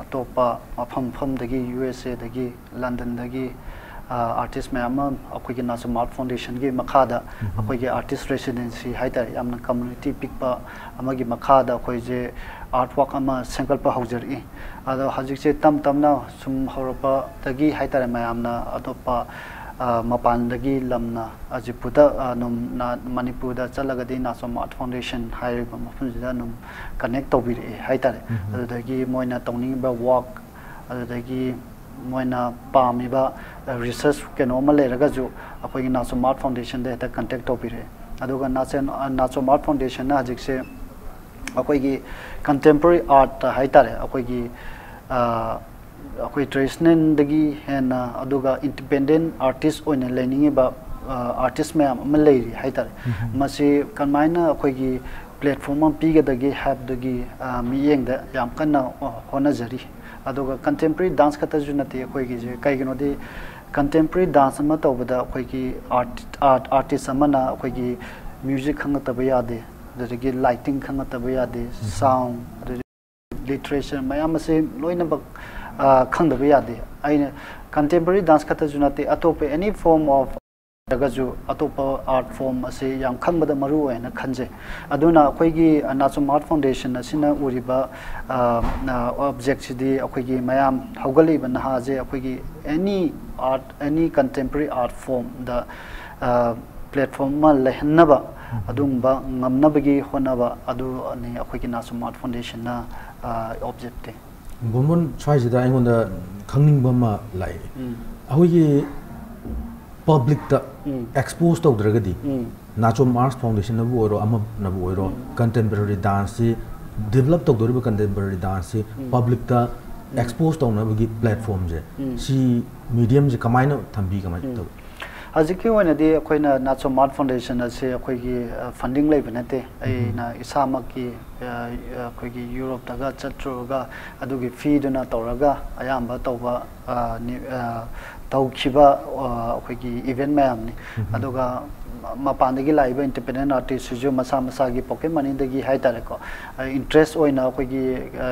ꯑꯇꯣꯞꯄ ꯃꯐꯝ ꯃꯐꯝꯗꯒꯤ, USAꯗꯒꯤ, Londonꯗꯒꯤ artist ꯃꯌꯥꯝ ꯑꯃ ꯑꯩꯈꯣꯏꯒꯤ ꯅꯥꯆꯣꯝ Art Foundationꯒꯤ ꯃꯈꯥꯗ ꯑꯩꯈꯣꯏꯒꯤ artist residency ꯍꯥꯏꯇꯥꯔꯦ, ꯌꯥꯝꯅ community ꯄꯤꯛꯄ ꯑꯃꯒꯤ ꯃꯈꯥꯗ ꯑꯩꯈꯣꯏꯁꯦ artwork ꯑꯃ ꯁꯦꯝꯒꯠꯄ ꯍꯧꯖꯔꯛꯏ꯫ ꯑꯗꯣ ꯍꯧꯖꯤꯛꯁꯦ ꯇꯞ ꯇꯞꯅ ꯁꯨꯝ ꯍꯧꯔꯛꯄꯗꯒꯤ ꯍꯥꯏꯇꯥꯔꯦ, ꯃꯌꯥꯝꯅ ꯑꯇꯣꯞꯄ ꯃꯄꯥꯟꯗꯒꯤ ꯂꯝꯅ ꯍꯧꯖꯤꯛꯄꯨꯗ ꯃꯅꯤꯄꯨꯔꯗ ꯆꯠꯂꯒꯗꯤ ꯅꯥꯆꯣꯝ Art Foundation ꯍꯥꯏꯔꯤꯕ ꯃꯐꯝꯁꯤꯗ ꯑꯗꯨꯝ connect ꯇꯧꯕꯤꯔꯛꯑꯦ ꯍꯥꯏꯇꯥꯔꯦ꯫ ꯑꯗꯨꯗꯒꯤ ꯃꯣꯏꯅ ꯇꯧꯅꯤꯡꯉꯤꯕ work, ꯑꯗꯨꯗꯒꯤ ꯃꯣꯏꯅ ꯄꯥꯝꯃꯤꯕ research ꯀꯩꯅꯣ ꯑꯃ ꯂꯩꯔꯒꯁꯨ ꯑꯩꯈꯣꯏꯒꯤ ꯅꯥꯆꯣꯝ Art Foundationꯗ ꯍꯦꯛꯇ contact ꯇꯧꯕꯤꯔꯛꯑꯦ꯫ ꯑꯗꯨꯒ ꯅꯥꯆꯣꯝ Art Foundationꯅ ꯍꯧꯖꯤꯛꯁꯦ ꯑꯩꯈꯣꯏꯒꯤ contemporary artꯇ ꯍꯥꯏꯇꯥꯔꯦ, ꯑꯩꯈꯣꯏꯒꯤ ꯑꯩꯈꯣꯏ traditionalꯗꯒꯤ ꯍꯦꯟꯅ ꯑꯗꯨꯒ independent artist ꯑꯣꯏꯅ ꯂꯩꯅꯤꯡꯉꯤꯕ artist ꯃꯌꯥꯝ ꯑꯃ ꯂꯩꯔꯤ ꯍꯥꯏꯇꯥꯔꯦ꯫ ꯃꯁꯤ ꯀꯃꯥꯏꯅ ꯑꯩꯈꯣꯏꯒꯤ platform ꯑꯃ ꯄꯤꯒꯗꯒꯦ ꯍꯥꯏꯕꯗꯨꯒꯤ ꯃꯤꯠꯌꯦꯡꯗ ꯌꯥꯝ ꯀꯟꯅ ꯍꯣꯠꯅꯖꯔꯤ꯫ ꯑꯗꯨꯒ contemporary dance ꯈꯛꯇꯁꯨ ꯅꯠꯇꯦ ꯑꯩꯈꯣꯏꯒꯤꯁꯦ, ꯀꯩꯒꯤꯅꯣꯗꯤ contemporary dance ꯑꯃ ꯇꯧꯕꯗ ꯑꯩꯈꯣꯏꯒꯤ art artist ꯑꯃꯅ ꯑꯩꯈꯣꯏꯒꯤ music ꯈꯪꯉꯛꯇꯕ ꯌꯥꯗꯦ, ꯑꯗꯨꯗꯒꯤ lighting ꯈꯪꯉꯛꯇꯕ ꯌꯥꯗꯦ, sound, ꯑꯗꯨꯗꯒꯤ literature ꯃꯌꯥꯝ ꯑꯁꯦ ꯂꯣꯏꯅꯃꯛ ꯈꯪꯗꯕ ꯌꯥꯗꯦ꯫ ꯑꯩꯅ contemporary dance ꯈꯛꯇꯁꯨ ꯅꯠꯇꯦ, ꯑꯇꯣꯞꯄ any form of ꯅꯠꯇ꯭ꯔꯒꯁꯨ ꯑꯇꯣꯞꯄ art form ꯑꯁꯤ ꯌꯥꯝ ꯈꯪꯕꯗ ꯃꯔꯨ ꯑꯣꯏꯅ ꯈꯟꯖꯩ꯫ ꯑꯗꯨꯅ ꯑꯩꯈꯣꯏꯒꯤ ꯅꯥꯆꯣꯝ Art Foundation ꯑꯁꯤꯅ ꯎꯔꯤꯕ objectꯁꯤꯗꯤ ꯑꯩꯈꯣꯏꯒꯤ ꯃꯌꯥꯝ ꯍꯧꯒꯠꯂꯛꯏꯕ ꯅꯍꯥꯁꯦ ꯑꯩꯈꯣꯏꯒꯤ any art, any contemporary art formꯗ platform ꯑꯃ ꯂꯩꯍꯟꯅꯕ, ꯑꯗꯨꯒꯨꯝꯕ ꯉꯝꯅꯕꯒꯤ ꯍꯣꯠꯅꯕ ꯑꯗꯨꯅꯤ ꯑꯩꯈꯣꯏꯒꯤ ꯅꯥꯆꯣꯝ Art Foundationꯅ objectꯇꯤ꯫ ꯕꯣꯃꯣꯟ, ꯁ꯭ꯋꯥꯏꯁꯤꯗ ꯑꯩꯉꯣꯟꯗ ꯈꯪꯅꯤꯡꯕ ꯑꯃ ꯂꯥꯛꯑꯦ꯫ ꯑꯩꯈꯣꯏꯒꯤ ꯄꯕ꯭ꯂꯤꯛꯇ ꯑꯦꯛꯁꯄꯣꯖ ꯇꯧꯗ꯭ꯔꯒꯗꯤ, ꯅꯥꯆꯣꯝ ꯑꯥꯔꯠꯁ ꯐꯥꯎꯟꯗꯦꯁꯟꯅꯕꯨ ꯑꯣꯏꯔꯣ, ꯑꯃꯅꯕꯨ ꯑꯣꯏꯔꯣ, ꯀꯟꯇꯦꯝꯄꯔꯔꯤ ꯗꯥꯟꯁꯁꯤ, ꯗꯤꯕꯂꯞ ꯇꯧꯗꯧꯔꯤꯕ ꯀꯟꯇꯦꯝꯄꯔꯔꯤ ꯗꯥꯟꯁꯁꯤ ꯄꯕ꯭ꯂꯤꯛꯇ ꯑꯦꯛꯁꯄꯣꯖ ꯇꯧꯅꯕꯒꯤ ꯄ꯭ꯂꯦꯠꯐꯣꯝꯁꯦ, ꯁꯤ ꯃꯤꯗꯤꯌꯝꯁꯦ ꯀꯃꯥꯏꯅ ꯊꯝꯕꯤ, ꯀꯃꯥꯏꯅ ꯇꯧꯏ? ꯍꯧꯖꯤꯛꯀꯤ ꯑꯣꯏꯅꯗꯤ ꯑꯩꯈꯣꯏꯅ ꯅꯥꯆꯣꯝ ꯑꯥꯔꯠ ꯐꯥꯎꯟꯗꯦꯁꯟ ꯑꯁꯤ ꯑꯩꯈꯣꯏꯒꯤ ꯐꯟꯗꯤꯡ ꯂꯩꯕ ꯅꯠꯇꯦ꯫ ꯑꯩꯅ ꯏꯁꯥꯃꯛꯀꯤ, ꯑ, ꯑꯩꯈꯣꯏꯒꯤ ꯌꯨꯔꯣꯞꯇꯒ ꯆꯠꯇ꯭ꯔꯨꯔꯒ ꯑꯗꯨꯒꯤ ꯐꯤꯗꯨꯅ ꯇꯧꯔꯒ ꯑꯌꯥꯝꯕ ꯇꯧꯕ, ꯑ, ꯅꯤ-, ꯑ, ꯇꯧꯈꯤꯕ, ꯑ, ꯑꯩꯈꯣꯏꯒꯤ ꯏꯚꯦꯟꯠ ꯃꯌꯥꯝꯅꯤ꯫ ꯑꯗꯨꯒ ꯃꯄꯥꯟꯗꯒꯤ ꯂꯥꯛꯏꯕ ꯏꯟꯗꯤꯄꯦꯟꯗꯦꯟ ꯑꯥꯔꯇꯤꯁꯁꯤꯁꯨ ꯃꯁꯥ ꯃꯁꯥꯒꯤ ꯄꯣꯀꯦꯠ ꯃꯅꯤꯗꯒꯤ ꯍꯥꯏꯇꯥꯔꯦꯀꯣ, ꯏꯟꯇꯔꯦꯁ ꯑꯣꯏꯅ ꯑꯩꯈꯣꯏꯒꯤ, ꯑ,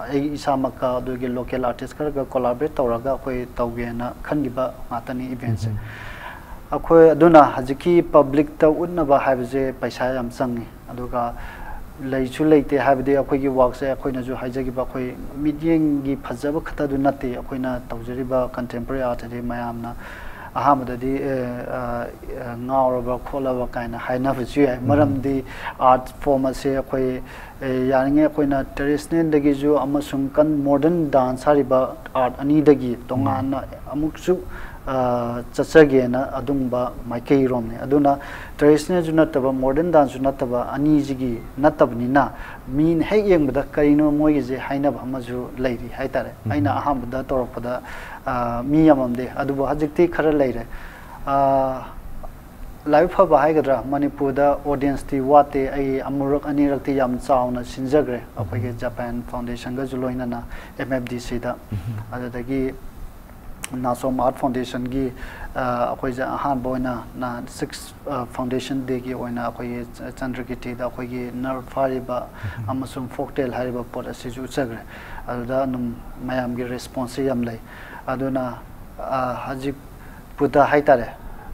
ꯑꯩ ꯏꯁꯥꯃꯛꯀ ꯑꯗꯨꯒꯤ ꯂꯣꯀꯦꯜ ꯑꯥꯔꯇꯤꯁ ꯈꯔꯒ ꯀꯣꯂꯥꯕꯔꯦꯠ ꯇꯧꯔꯒ ꯑꯩꯈꯣꯏ ꯇꯧꯒꯦꯅ ꯈꯟꯈꯤꯕ ꯉꯥꯛꯇꯅꯤ ꯏꯚꯦꯟꯠꯁꯦ꯫ ꯑꯩꯈꯣꯏ ꯑꯗꯨꯅ ꯍꯧꯖꯤꯛꯀꯤ ꯄꯕ꯭ꯂꯤꯛꯇ ꯎꯠꯅꯕ ꯍꯥꯏꯕꯁꯦ ꯄꯩꯁꯥ ꯌꯥꯝ ꯆꯪꯉꯤ꯫ ꯑꯗꯨꯒ ꯂꯩꯁꯨ ꯂꯩꯇꯦ, ꯍꯥꯏꯕꯗꯤ ꯑꯩꯈꯣꯏꯒꯤ ꯋꯥꯔꯛꯁꯦ ꯑꯩꯈꯣꯏꯅꯁꯨ ꯍꯥꯏꯖꯈꯤꯕ, ꯑꯩꯈꯣꯏ ꯃꯤꯠꯌꯦꯡꯒꯤ ꯐꯖꯕ ꯈꯛꯇꯗꯨ ꯅꯠꯇꯦ꯫ ꯑꯩꯈꯣꯏꯅ ꯇꯧꯖꯔꯤꯕ ꯀꯟꯇꯦꯝꯄꯔꯔꯤ ꯑꯥꯔꯠ ꯑꯗꯤ ꯃꯌꯥꯝꯅ ꯑꯍꯥꯟꯕꯗꯗꯤ, ꯑꯦ, ꯑ, ꯑ, ꯉꯥꯎꯔꯕ ꯈꯣꯠꯂꯕ ꯀꯥꯏꯅ ꯍꯥꯏꯅꯕꯁꯨ ꯌꯥꯏ꯫ ꯃꯔꯝꯗꯤ ꯑꯥꯔꯠ ꯐꯣꯝ ꯑꯁꯦ ꯑꯩꯈꯣꯏ, ꯑꯦ, ꯌꯥꯔꯤꯉꯩ ꯑꯩꯈꯣꯏꯅ ꯇ꯭ꯔꯦꯗꯤꯁꯅꯦꯜꯗꯒꯤꯁꯨ ꯑꯃꯁꯨꯡ ꯀꯟ-, ꯃꯣꯗꯔꯟ ꯗꯥꯟꯁ ꯍꯥꯏꯔꯤꯕ ꯑꯥꯔꯠ ꯑꯅꯤꯗꯒꯤ ꯇꯣꯉꯥꯟꯅ ꯑꯃꯨꯛꯁꯨ, ꯑ, ꯆꯠꯆꯒꯦꯅ ꯑꯗꯨꯝꯕ ꯃꯥꯏꯀꯩꯔꯣꯝꯅꯤ꯫ ꯑꯗꯨꯅ ꯇ꯭ꯔꯦꯗꯤꯁꯅꯦꯜꯁꯨ ꯅꯠꯇꯕ, ꯃꯣꯗꯔꯟ ꯗꯥꯟꯁꯁꯨ ꯅꯠꯇꯕ, ꯑꯅꯤꯁꯤꯒꯤ ꯅꯠꯇꯕꯅꯤꯅ ꯃꯤꯅ ꯍꯦꯛ ꯌꯦꯡꯕꯗ ꯀꯔꯤꯅꯣ ꯃꯣꯏꯒꯤꯁꯦ ꯍꯥꯏꯅꯕ ꯑꯃꯁꯨ ꯂꯩꯔꯤ ꯍꯥꯏꯇꯥꯔꯦ꯫ ꯑꯩꯅ ꯑꯍꯥꯟꯕꯗ ꯇꯧꯔꯛꯄꯗ, ꯑ, ꯃꯤ ꯌꯥꯝꯃꯝꯗꯦ, ꯑꯗꯨꯕꯨ ꯍꯧꯖꯤꯛꯇꯤ ꯈꯔ ꯂꯩꯔꯦ꯫ ꯑ, ꯂꯥꯏꯕꯛ ꯐꯕ ꯍꯥꯏꯒꯗ꯭ꯔꯥ, ꯃꯅꯤꯄꯨꯔꯗ ꯑꯣꯗꯤꯌꯟꯁꯇꯤ ꯋꯥꯠꯇꯦ꯫ ꯑꯩ ꯑꯃꯨꯔꯛ ꯑꯅꯤꯔꯛꯇꯤ ꯌꯥꯝ ꯆꯥꯎꯅ ꯁꯤꯟꯖꯈ꯭ꯔꯦ, ꯑꯩꯈꯣꯏꯒꯤ ꯖꯄꯥꯟ ꯐꯥꯎꯟꯗꯦꯁꯟꯒꯁꯨ ꯂꯣꯏꯅꯅ, ꯑꯦꯝ ꯑꯦꯐ ꯗꯤ ꯁꯤꯗ꯫ ꯑꯗꯨꯗꯒꯤ ꯅꯥꯆꯣꯝ ꯑꯥꯔꯠ ꯐꯥꯎꯟꯗꯦꯁꯟꯒꯤ, ꯑ, ꯑꯩꯈꯣꯏꯁꯦ ꯑꯍꯥꯟꯕ ꯑꯣꯏꯅ ꯅꯍꯥꯟ ꯁꯤꯛꯁ, ꯑ, ꯐꯥꯎꯟꯗꯦꯁꯟ ꯗꯦꯒꯤ ꯑꯣꯏꯅ ꯑꯩꯈꯣꯏꯒꯤ ꯆ-, ꯆꯟꯗ꯭ꯔꯀꯤꯔꯇꯤꯗ ꯑꯩꯈꯣꯏꯒꯤ ꯅꯔꯐ ꯍꯥꯏꯔꯤꯕ ꯑꯃꯁꯨꯡ ꯐꯣꯛꯇꯦꯜ ꯍꯥꯏꯔꯤꯕ ꯄꯣꯠ ꯑꯁꯤꯁꯨ ꯎꯠꯆꯈ꯭ꯔꯦ꯫ ꯑꯗꯨꯗ ꯑꯗꯨꯝ ꯃꯌꯥꯝꯒꯤ ꯔꯦꯁꯄꯣꯟꯁꯁꯦ ꯌꯥꯝ ꯂꯩ꯫ ꯑꯗꯨꯅ, ꯑ, ꯍꯧꯖꯤꯛ ꯄꯨꯗ ꯍꯥꯏꯇꯥꯔꯦ,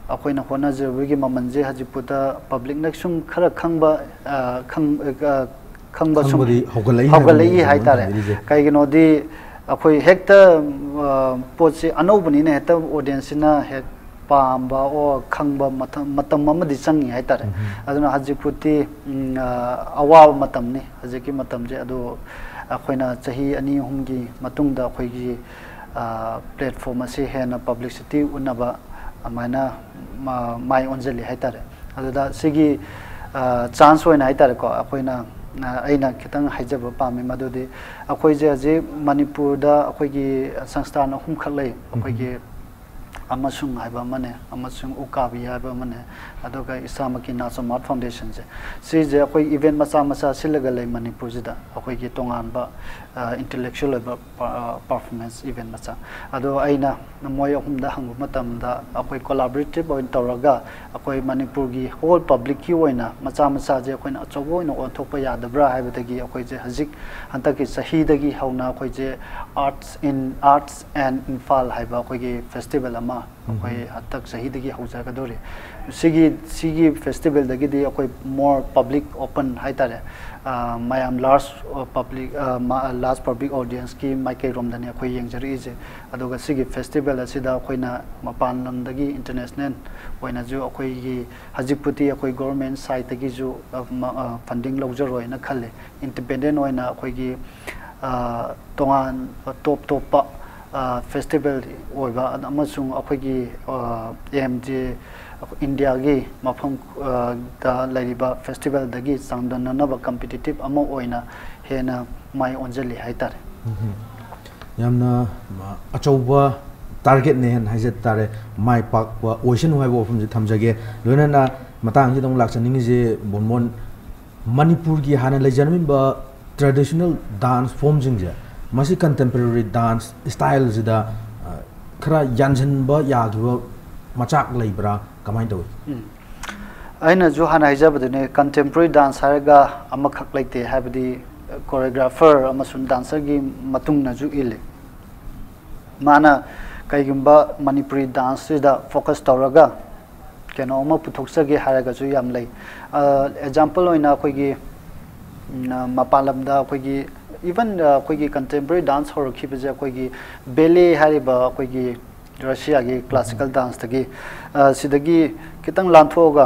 ꯑꯩꯈꯣꯏꯅ ꯍꯣꯠꯅꯖꯕꯒꯤ ꯃꯃꯜꯁꯦ ꯍꯧꯖꯤꯛ ꯄꯨꯗ ꯄꯕ꯭ꯂꯤꯛꯅ ꯁꯨꯝ ꯈꯔ ꯈꯪꯕ, ꯑ, ꯈꯪ-, ꯑ, ꯈꯪꯕ ꯁꯨꯝ ꯈꯪꯕꯗꯤ ꯍꯧꯒꯠꯂꯛꯏ ꯍꯥꯏꯕꯅꯤ ꯍꯧꯒꯠꯂꯛꯏ ꯍꯧꯖꯤꯛ ꯍꯥꯏꯇꯥꯔꯦ꯫ ꯊꯝꯕꯤꯔꯤꯁꯦ꯫ ꯀꯩꯒꯤꯅꯣꯗꯤ ꯑꯩꯈꯣꯏ ꯍꯦꯛꯇ, ꯑ, ꯄꯣꯠꯁꯤ ꯑꯅꯧꯕꯅꯤꯅ ꯍꯦꯛꯇ ꯑꯣꯗꯤꯌꯟꯁꯁꯤꯅ ꯍꯦꯛ ꯄꯥꯝꯕ ꯑꯣꯔ ꯈꯪꯕ ꯃꯇꯝ, ꯃꯇꯝ ꯑꯃꯗꯤ ꯆꯪꯉꯤ ꯍꯥꯏꯇꯥꯔꯦ꯫ ꯑꯗꯨꯅ ꯍꯧꯖꯤꯛꯄꯨꯗꯤ, ꯎꯝ, ꯑ, ꯑꯋꯥꯕ ꯃꯇꯝꯅꯤ ꯍꯧꯖꯤꯛꯀꯤ ꯃꯇꯝꯁꯦ꯫ ꯑꯗꯨ ꯑꯩꯈꯣꯏꯅ ꯆꯍꯤ ꯑꯅꯤ ꯑꯍꯨꯝꯒꯤ ꯃꯇꯨꯡꯗ ꯑꯩꯈꯣꯏꯒꯤ ꯄ꯭ꯂꯦꯠꯐꯣꯝ ꯑꯁꯤ ꯍꯦꯟꯅ ꯄꯕ꯭ꯂꯤꯁꯤꯇꯤ ꯎꯠꯅꯕ ꯑꯗꯨꯃꯥꯏꯅ ꯃꯥꯏ ꯑꯣꯟꯁꯤꯜꯂꯤ ꯍꯥꯏꯇꯥꯔꯦ꯫ ꯑꯗꯨꯗ ꯁꯤꯒꯤ ꯆꯥꯟꯁ ꯑꯣꯏꯅ ꯍꯥꯏꯇꯥꯔꯦꯀꯣ, ꯑꯩꯈꯣꯏꯅ ꯑꯩꯅ ꯈꯤꯇꯪ ꯍꯥꯏꯖꯕ ꯄꯥꯝꯃꯤ꯫ ꯃꯗꯨꯗꯤ ꯑꯩꯈꯣꯏꯁꯦ ꯍꯧꯖꯤꯛ ꯃꯅꯤꯄꯨꯔꯗ ꯑꯩꯈꯣꯏꯒꯤ ꯁꯪꯁꯊꯥꯟ ꯑꯍꯨꯝꯈꯛ ꯂꯩ꯫ ꯑꯩꯈꯣꯏꯒꯤ ꯑꯃꯁꯨꯡ ꯍꯥꯏꯕ ꯑꯃꯅꯦ, ꯑꯃꯁꯨꯡ ꯎꯀꯥꯕꯤ ꯍꯥꯏꯕ ꯑꯃꯅꯦ, ꯑꯗꯨꯒ ꯏꯁꯥꯃꯛꯀꯤ ꯅꯥꯆꯣꯝ ꯑꯥꯔꯠ ꯐꯥꯎꯟꯗꯦꯁꯟꯁꯦ꯫ ꯁꯤꯁꯦ ꯑꯩꯈꯣꯏ ꯏꯚꯦꯟꯠ ꯃꯆꯥ ꯃꯆꯥ ꯁꯤꯜꯂꯒ ꯂꯩ ꯃꯅꯤꯄꯨꯔꯁꯤꯗ, ꯑꯩꯈꯣꯏꯒꯤ ꯇꯣꯉꯥꯟꯕ ꯏꯟꯇꯦꯂꯦꯛꯆꯨꯋꯦꯜ ꯑꯣꯏꯕ ꯄꯔꯐꯣꯔꯃꯦꯟꯁ ꯏꯚꯦꯟꯠ ꯃꯆꯥ꯫ ꯑꯗꯣ ꯑꯩꯅ ꯃꯣꯏ ꯑꯍꯨꯝꯗ ꯍꯪꯕ ꯃꯇꯝꯗ, ꯑꯩꯈꯣꯏ ꯀꯣꯂꯥꯕꯣꯔꯦꯇꯤꯞ ꯑꯣꯏꯅ ꯇꯧꯔꯒ ꯑꯩꯈꯣꯏ ꯃꯅꯤꯄꯨꯔꯒꯤ ꯍꯣꯜ ꯄꯕ꯭ꯂꯤꯛꯀꯤ ꯑꯣꯏꯅ ꯃꯆꯥ ꯃꯆꯥꯁꯦ ꯑꯩꯈꯣꯏꯅ ꯑꯆꯧꯕ ꯑꯣꯏꯅ ꯑꯣꯟꯊꯣꯛꯄ ꯌꯥꯗꯕ꯭ꯔꯥ ꯍꯥꯏꯕꯗꯒꯤ, ꯑꯩꯈꯣꯏꯁꯦ ꯍꯧꯖꯤꯛ ꯍꯟꯗꯛꯀꯤ ꯆꯍꯤꯗꯒꯤ ꯍꯧꯅ ꯑꯩꯈꯣꯏꯁꯦ Arts in, Arts and Imphal ꯍꯥꯏꯕ ꯑꯩꯈꯣꯏꯒꯤ ꯐꯦꯁꯇꯤꯚꯦꯜ ꯑꯃ ꯑꯩꯈꯣꯏ ꯍꯟꯗꯛ ꯆꯍꯤꯗꯒꯤ ꯍꯧꯖꯒꯗꯧꯔꯤ꯫ ꯁꯤꯒꯤ, ꯁꯤꯒꯤ ꯐꯦꯁꯇꯤꯚꯦꯜꯗꯒꯤꯗꯤ ꯑꯩꯈꯣꯏ more public open ꯍꯥꯏꯇꯥꯔꯦ, ꯃꯌꯥꯝ ꯂꯥꯔꯖ ꯄꯕ꯭ꯂꯤꯛ, ꯂꯥꯔꯖ ꯄꯕ꯭ꯂꯤꯛ ꯑꯣꯗꯤꯌꯦꯟꯁꯀꯤ ꯃꯥꯏꯀꯩꯔꯣꯝꯗꯅꯤ ꯑꯩꯈꯣꯏ ꯌꯦꯡꯖꯔꯛꯏꯁꯦ꯫ ꯑꯗꯨꯒ ꯁꯤꯒꯤ ꯐꯦꯁꯇꯤꯚꯦꯜ ꯑꯁꯤꯗ ꯑꯩꯈꯣꯏꯅ ꯃꯄꯥꯟ ꯂꯝꯗꯒꯤ ꯏꯟꯇꯔꯅꯦꯁꯅꯦꯜ ꯑꯣꯏꯅꯁꯨ ꯑꯩꯈꯣꯏꯒꯤ ꯍꯧꯖꯤꯛꯄꯨꯗꯤ ꯑꯩꯈꯣꯏ ꯒꯣꯚꯔꯟꯃꯦꯟꯠ ꯁꯥꯏꯠꯇꯒꯤꯁꯨ ꯐꯟꯗꯤꯡ ꯂꯧꯖꯔꯣꯏꯅ ꯈꯜꯂꯤ꯫ ꯏꯟꯗꯤꯄꯦꯟꯗꯦꯟ ꯑꯣꯏꯅ ꯑꯩꯈꯣꯏꯒꯤ ꯇꯣꯉꯥꯟ ꯇꯣꯞ ꯇꯣꯞꯄ ꯐꯦꯁꯇꯤꯚꯦꯜ ꯑꯣꯏꯕ ꯑꯃꯁꯨꯡ ꯑꯩꯈꯣꯏꯒꯤ ꯑꯦꯝ ꯖꯦ ꯏꯟꯗꯤꯌꯥꯒꯤ ꯃꯐꯝ ꯗ ꯂꯩꯔꯤꯕ ꯐꯦꯁꯇꯤꯚꯦꯜꯗꯒꯤ ꯆꯥꯡꯗꯝꯅꯅꯕ ꯀꯝꯄꯤꯇꯤꯇꯤꯞ ꯑꯃ ꯑꯣꯏꯅ ꯍꯦꯟꯅ ꯃꯥꯏ ꯑꯣꯟꯁꯤꯜꯂꯤ ꯍꯥꯏꯇꯥꯔꯦ꯫ ꯌꯥꯝꯅ ꯑꯆꯧꯕ ꯇꯥꯔꯒꯦꯠꯅꯦ ꯍꯥꯏꯅ ꯍꯥꯏꯖ ꯇꯥꯔꯦ꯫ ꯃꯥꯏ ꯄꯥꯛꯄ ꯑꯣꯏꯁꯅꯨ ꯍꯥꯏꯕ ꯋꯥꯐꯝꯁꯤ ꯊꯝꯖꯒꯦ꯫ ꯂꯣꯏꯅꯅ ꯃꯇꯥꯡꯁꯤꯗ ꯑꯃꯨꯛ ꯂꯥꯛꯆꯅꯤꯡꯉꯤꯁꯦ, ꯕꯣꯟꯕꯣꯟ, ꯃꯅꯤꯄꯨꯔꯒꯤ ꯍꯥꯟꯅ ꯂꯩꯖꯔꯝꯃꯤꯕ ꯇ꯭ꯔꯦꯗꯤꯁꯅꯦꯜ ꯗꯥꯟꯁ ꯐꯣꯝꯁꯤꯡꯁꯦ, ꯃꯁꯤ ꯀꯟꯇꯦꯝꯄꯔꯦꯔꯤ ꯗꯥꯟꯁ ꯁ꯭ꯇꯥꯏꯜꯁꯤꯗ ꯈꯔ ꯌꯥꯟꯁꯤꯟꯕ ꯌꯥꯈꯤꯕ ꯃꯆꯥꯛ ꯂꯩꯕ꯭ꯔꯥ, ꯀꯃꯥꯏꯅ ꯇꯧꯏ? ꯑꯩꯅꯁꯨ ꯍꯥꯟꯅ ꯍꯥꯏꯖꯕꯗꯨꯅꯦ, ꯀꯟꯇꯦꯝꯄꯔꯦꯔꯤ ꯗꯥꯟꯁ ꯍꯥꯏꯔꯒ ꯑꯃꯈꯛ ꯂꯩꯇꯦ, ꯍꯥꯏꯕꯗꯤ ꯀꯣꯔꯤꯌꯣꯒ꯭ꯔꯥꯐꯔ ꯑꯃꯁꯨꯡ ꯗꯥꯟꯁꯔꯒꯤ ꯃꯇꯨꯡꯅꯁꯨ ꯏꯜꯂꯤ꯫ ꯃꯥꯅ ꯀꯩꯒꯨꯝꯕ ꯃꯅꯤꯄꯨꯔꯤ ꯗꯥꯟꯁꯁꯤꯗ ꯐꯣꯀꯁ ꯇꯧꯔꯒ ꯀꯩꯅꯣ ꯑꯃ ꯄꯨꯊꯣꯛꯆꯒꯦ ꯍꯥꯏꯔꯒꯁꯨ ꯌꯥꯝ ꯂꯩ꯫ ꯑꯦꯛꯖꯥꯝꯄꯜ ꯑꯣꯏꯅ ꯑꯩꯈꯣꯏꯒꯤ ꯃꯄꯥꯟ ꯂꯝꯗ ꯑꯩꯈꯣꯏꯒꯤ ꯏꯚꯟ ꯑꯩꯈꯣꯏꯒꯤ ꯀꯟꯇꯦꯝꯄꯔꯦꯔꯤ ꯗꯥꯟꯁ ꯍꯧꯔꯛꯈꯤꯕꯁꯦ ꯑꯩꯈꯣꯏꯒꯤ ꯕꯦꯂꯦ ꯍꯥꯏꯔꯤꯕ ꯑꯩꯈꯣꯏꯒꯤ ꯔꯁꯤꯌꯥꯒꯤ ꯀ꯭ꯂꯥꯁꯤꯀꯦꯜ ꯗꯥꯟꯁꯇꯒꯤ ꯁꯤꯗꯒꯤ ꯈꯤꯇꯪ ꯂꯥꯟꯊꯣꯛꯑꯒ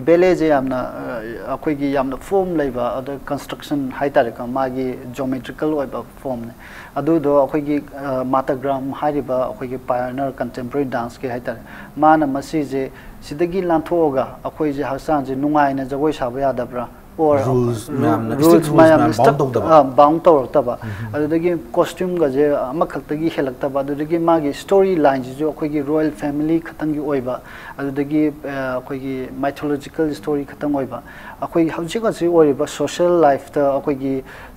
ꯕꯦꯂꯦꯁꯦ ꯌꯥꯝꯅ ꯑꯩꯈꯣꯏꯒꯤ ꯌꯥꯝꯅ ꯐꯣꯝ ꯂꯩꯕ, ꯑꯗ ꯀꯟꯁꯇ꯭ꯔꯛꯁꯟ ꯍꯥꯏꯇꯥꯔꯦꯀꯣ, ꯃꯥꯒꯤ ꯖꯣꯃꯦꯇ꯭ꯔꯤꯀꯦꯜ ꯑꯣꯏꯕ ꯐꯣꯝꯅꯦ꯫ ꯑꯗꯨꯗꯣ ꯑꯩꯈꯣꯏꯒꯤ ꯃꯥꯇꯒ꯭ꯔꯥꯝ ꯍꯥꯏꯔꯤꯕ ꯑꯩꯈꯣꯏꯒꯤ ꯄꯥꯏꯑꯣꯅꯤꯌꯔ ꯀꯟꯇꯦꯝꯄꯔꯔꯤ ꯗꯥꯟꯁꯀꯤ ꯍꯥꯏꯇꯥꯔꯦ, ꯃꯥꯅ ꯃꯁꯤꯁꯦ ꯁꯤꯗꯒꯤ ꯂꯥꯟꯊꯣꯛꯑꯒ ꯑꯩꯈꯣꯏꯁꯦ ꯍꯛꯆꯥꯡꯁꯦ ꯅꯨꯡꯉꯥꯏꯅ ꯖꯒꯣꯏ ꯁꯥꯕ ꯌꯥꯗꯕ꯭ꯔꯥ? Or Rules ꯃꯌꯥꯝꯅ, rules strict rules ꯃꯌꯥꯝꯅ ꯃꯌꯥꯝ bound ꯇꯧꯗꯕ꯫ ꯕꯥꯎꯟ ꯇꯧꯔꯛꯇꯕ, ꯑꯗꯨꯗꯒꯤ ꯀꯣꯁꯇ꯭ꯌꯨꯝꯒꯁꯦ ꯑꯃꯈꯛꯇꯒꯤ ꯍꯦꯜꯂꯛꯇꯕ, ꯑꯗꯨꯗꯒꯤ ꯃꯥꯒꯤ ꯁ꯭ꯇꯣꯔꯤ ꯂꯥꯏꯟꯁꯤꯁꯨ ꯑꯩꯈꯣꯏꯒꯤ ꯔꯣꯌꯦꯜ ꯐꯦꯃꯤꯂꯤ ꯈꯛꯇꯪꯒꯤ ꯑꯣꯏꯕ, ꯑꯗꯨꯗꯒꯤ ꯑꯩꯈꯣꯏꯒꯤ ꯃꯥꯏꯊꯣꯂꯣꯖꯤꯀꯦꯜ ꯁ꯭ꯇꯣꯔꯤ ꯈꯛꯇꯪ ꯑꯣꯏꯕ, ꯑꯩꯈꯣꯏꯒꯤ ꯍꯧꯖꯤꯛ ꯍꯧꯖꯤꯛ ꯑꯣꯏꯔꯤꯕ ꯁꯣꯁꯤꯌꯦꯜ ꯂꯥꯏꯐꯇ ꯑꯩꯈꯣꯏꯒꯤ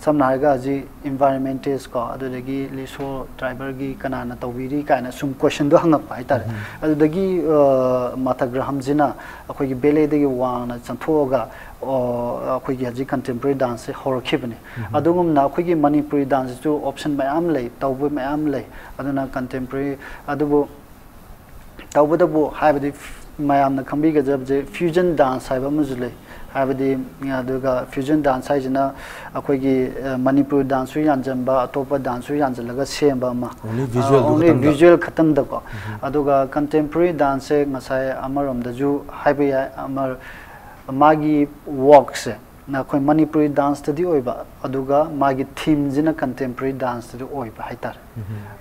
ꯁꯝꯅ ꯍꯥꯏꯔꯒ ꯍꯧꯖꯤꯛ ꯏꯟꯚꯥꯏꯔꯣꯟꯃꯦꯟꯇꯦꯁ ꯀꯣ, ꯑꯗꯨꯗꯒꯤ ꯂꯤꯁꯣ ꯇ꯭ꯔꯥꯏꯕꯦꯜꯒꯤ ꯀꯅꯥꯅ ꯇꯧꯕꯤꯔꯤ ꯀꯥꯏꯅ ꯁꯨꯝ ꯀꯣꯏꯁꯟꯗꯣ ꯍꯪꯉꯛꯄ ꯍꯥꯏꯇꯥꯔꯦ꯫ ꯑꯗꯨꯗꯒꯤ ꯃꯥꯇꯒ꯭ꯔꯥꯝꯁꯤꯅ ꯑꯩꯈꯣꯏꯒꯤ ꯕꯦꯂꯦꯗꯒꯤ ꯋꯥꯡꯅ ꯆꯪꯊꯣꯛꯑꯒ ꯑꯩꯈꯣꯏꯒꯤ ꯍꯧꯖꯤꯛ ꯀꯟꯇꯦꯝꯄꯔꯔꯤ ꯗꯥꯟꯁꯁꯦ ꯍꯧꯔꯛꯈꯤꯕꯅꯤ꯫ ꯑꯗꯨꯒꯨꯝꯅ ꯑꯩꯈꯣꯏꯒꯤ ꯃꯅꯤꯄꯨꯔꯤ ꯗꯥꯟꯁꯁꯤꯁꯨ ꯑꯣꯞꯁꯟ ꯃꯌꯥꯝ ꯂꯩ, ꯇꯧꯕ ꯃꯌꯥꯝ ꯂꯩ꯫ ꯑꯗꯨꯅ ꯀꯟꯇꯦꯝꯄꯔꯔꯤ, ꯑꯗꯨꯕꯨ ꯇꯧꯕꯇꯕꯨ ꯍꯥꯏꯕꯗꯤ ꯃꯌꯥꯝꯅ ꯈꯪꯕꯤꯒꯗꯕꯁꯦ ꯐ꯭ꯌꯨꯖꯟ ꯗꯥꯟꯁ ꯍꯥꯏꯕ ꯑꯃꯁꯨ ꯂꯩ꯫ ꯍꯥꯏꯕꯗꯤ ꯑꯗꯨꯒ ꯐ꯭ꯌꯨꯖꯟ ꯗꯥꯟꯁ ꯍꯥꯏꯁꯤꯅ ꯑꯩꯈꯣꯏꯒꯤ ꯃꯅꯤꯄꯨꯔ ꯗꯥꯟꯁꯁꯨ ꯌꯥꯟꯁꯤꯟꯕ, ꯑꯇꯣꯞꯄ ꯗꯥꯟꯁꯁꯨ ꯌꯥꯟꯁꯤꯜꯂꯒ ꯁꯦꯝꯕ ꯑꯃ꯫ Only visual ꯗꯨ Only ꯈꯛꯇꯪꯗ꯫ Visual ꯈꯛꯇꯪꯗꯀꯣ꯫ ꯑꯗꯨꯒ ꯀꯟꯇꯦꯝꯄꯔꯔꯤ ꯗꯥꯟꯁꯁꯦ ꯉꯁꯥꯏ ꯑꯃꯔꯣꯝꯗꯁꯨ ꯍꯥꯏꯕ ꯌꯥꯏ, ꯑꯃ ꯃꯥꯒꯤ ꯋꯥꯛꯁꯦ ꯑꯩꯈꯣꯏ ꯃꯅꯤꯄꯨꯔꯤ ꯗꯥꯟꯁꯇꯗꯤ ꯑꯣꯏꯕ, ꯑꯗꯨꯒ ꯃꯥꯒꯤ ꯊꯤꯝꯁꯤꯅ ꯀꯟꯇꯦꯝꯄꯔꯔꯤ ꯗꯥꯟꯁꯇꯗꯤ ꯑꯣꯏꯕ ꯍꯥꯏꯇꯥꯔꯦ꯫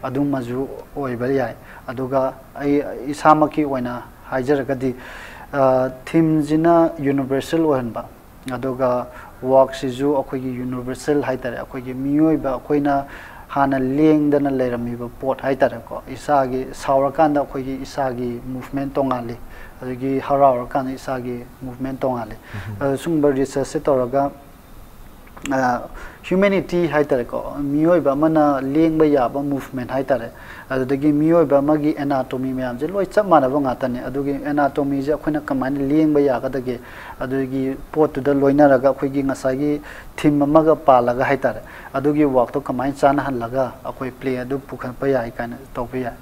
ꯑꯗꯨꯃꯁꯨ ꯑꯣꯏꯕ ꯌꯥꯏ꯫ ꯑꯗꯨꯒ ꯑꯩ ꯏꯁꯥꯃꯛꯀꯤ ꯑꯣꯏꯅ ꯍꯥꯏꯖꯔꯒꯗꯤ ꯊꯤꯝꯁꯤꯅ ꯌꯨꯅꯤꯚꯔꯁꯦꯜ ꯑꯣꯏꯍꯟꯕ, ꯑꯗꯨꯒ ꯋꯥꯛꯁꯤꯁꯨ ꯑꯩꯈꯣꯏꯒꯤ ꯌꯨꯅꯤꯚꯔꯁꯦꯜ ꯍꯥꯏꯇꯥꯔꯦ, ꯑꯩꯈꯣꯏꯒꯤ ꯃꯤꯑꯣꯏꯕ ꯑꯩꯈꯣꯏꯅ ꯍꯥꯟꯅ ꯂꯦꯡꯗꯅ ꯂꯩꯔꯝꯃꯤꯕ ꯄꯣꯠ ꯍꯥꯏꯇꯥꯔꯦꯀꯣ, ꯏꯁꯥꯒꯤ ꯁꯥꯎꯔꯀꯥꯟꯗ ꯑꯩꯈꯣꯏꯒꯤ ꯏꯁꯥꯒꯤ ꯃꯨꯚꯃꯦꯟ ꯇꯣꯉꯥꯜꯂꯤ, ꯑꯗꯒꯤ ꯍꯔꯥꯎꯔꯀꯥꯟꯗ ꯏꯁꯥꯒꯤ ꯃꯨꯚꯃꯦꯟ ꯇꯣꯉꯥꯜꯂꯤ꯫ ꯑꯗꯣ ꯁꯨꯝꯕ ꯔꯤꯁꯔꯁꯁꯦ ꯇꯧꯔꯒ ꯍ꯭ꯌꯨꯃꯦꯅꯤꯇꯤ ꯍꯥꯏꯇꯥꯔꯦꯀꯣ, ꯃꯤꯑꯣꯏꯕ ꯑꯃꯅ ꯂꯦꯡꯕ ꯌꯥꯕ ꯃꯨꯚꯃꯦꯟ ꯍꯥꯏꯇꯥꯔꯦ, ꯑꯗꯨꯗꯒꯤ ꯃꯤꯑꯣꯏꯕ ꯑꯃꯒꯤ ꯑꯦꯅꯥꯇꯣꯃꯤ ꯃꯌꯥꯝꯁꯦ ꯂꯣꯏ ꯆꯞ ꯃꯥꯟꯅꯕ ꯉꯥꯛꯇꯅꯦ꯫ ꯑꯗꯨꯒꯤ ꯑꯦꯅꯥꯇꯣꯃꯤꯁꯦ ꯑꯩꯈꯣꯏꯅ ꯀꯃꯥꯏꯅ ꯂꯦꯡꯕ ꯌꯥꯒꯗꯒꯦ, ꯑꯗꯨꯒꯤ ꯄꯣꯠꯇꯨꯗ ꯂꯣꯏꯅꯔꯒ ꯑꯩꯈꯣꯏꯒꯤ ꯉꯁꯥꯏꯒꯤ ꯊꯤꯝ ꯑꯃꯒ ꯄꯥꯜꯂꯒ ꯍꯥꯏꯇꯥꯔꯦ, ꯑꯗꯨꯒꯤ ꯋꯥꯛꯇꯣ ꯀꯃꯥꯏꯅ ꯆꯥꯟꯅꯍꯜꯂꯒ ꯑꯩꯈꯣꯏ ꯄ꯭ꯂꯦ ꯑꯗꯨ ꯄꯨꯈꯠꯄ ꯌꯥꯏ ꯀꯥꯏꯅ ꯇꯧꯕ ꯌꯥꯏ꯫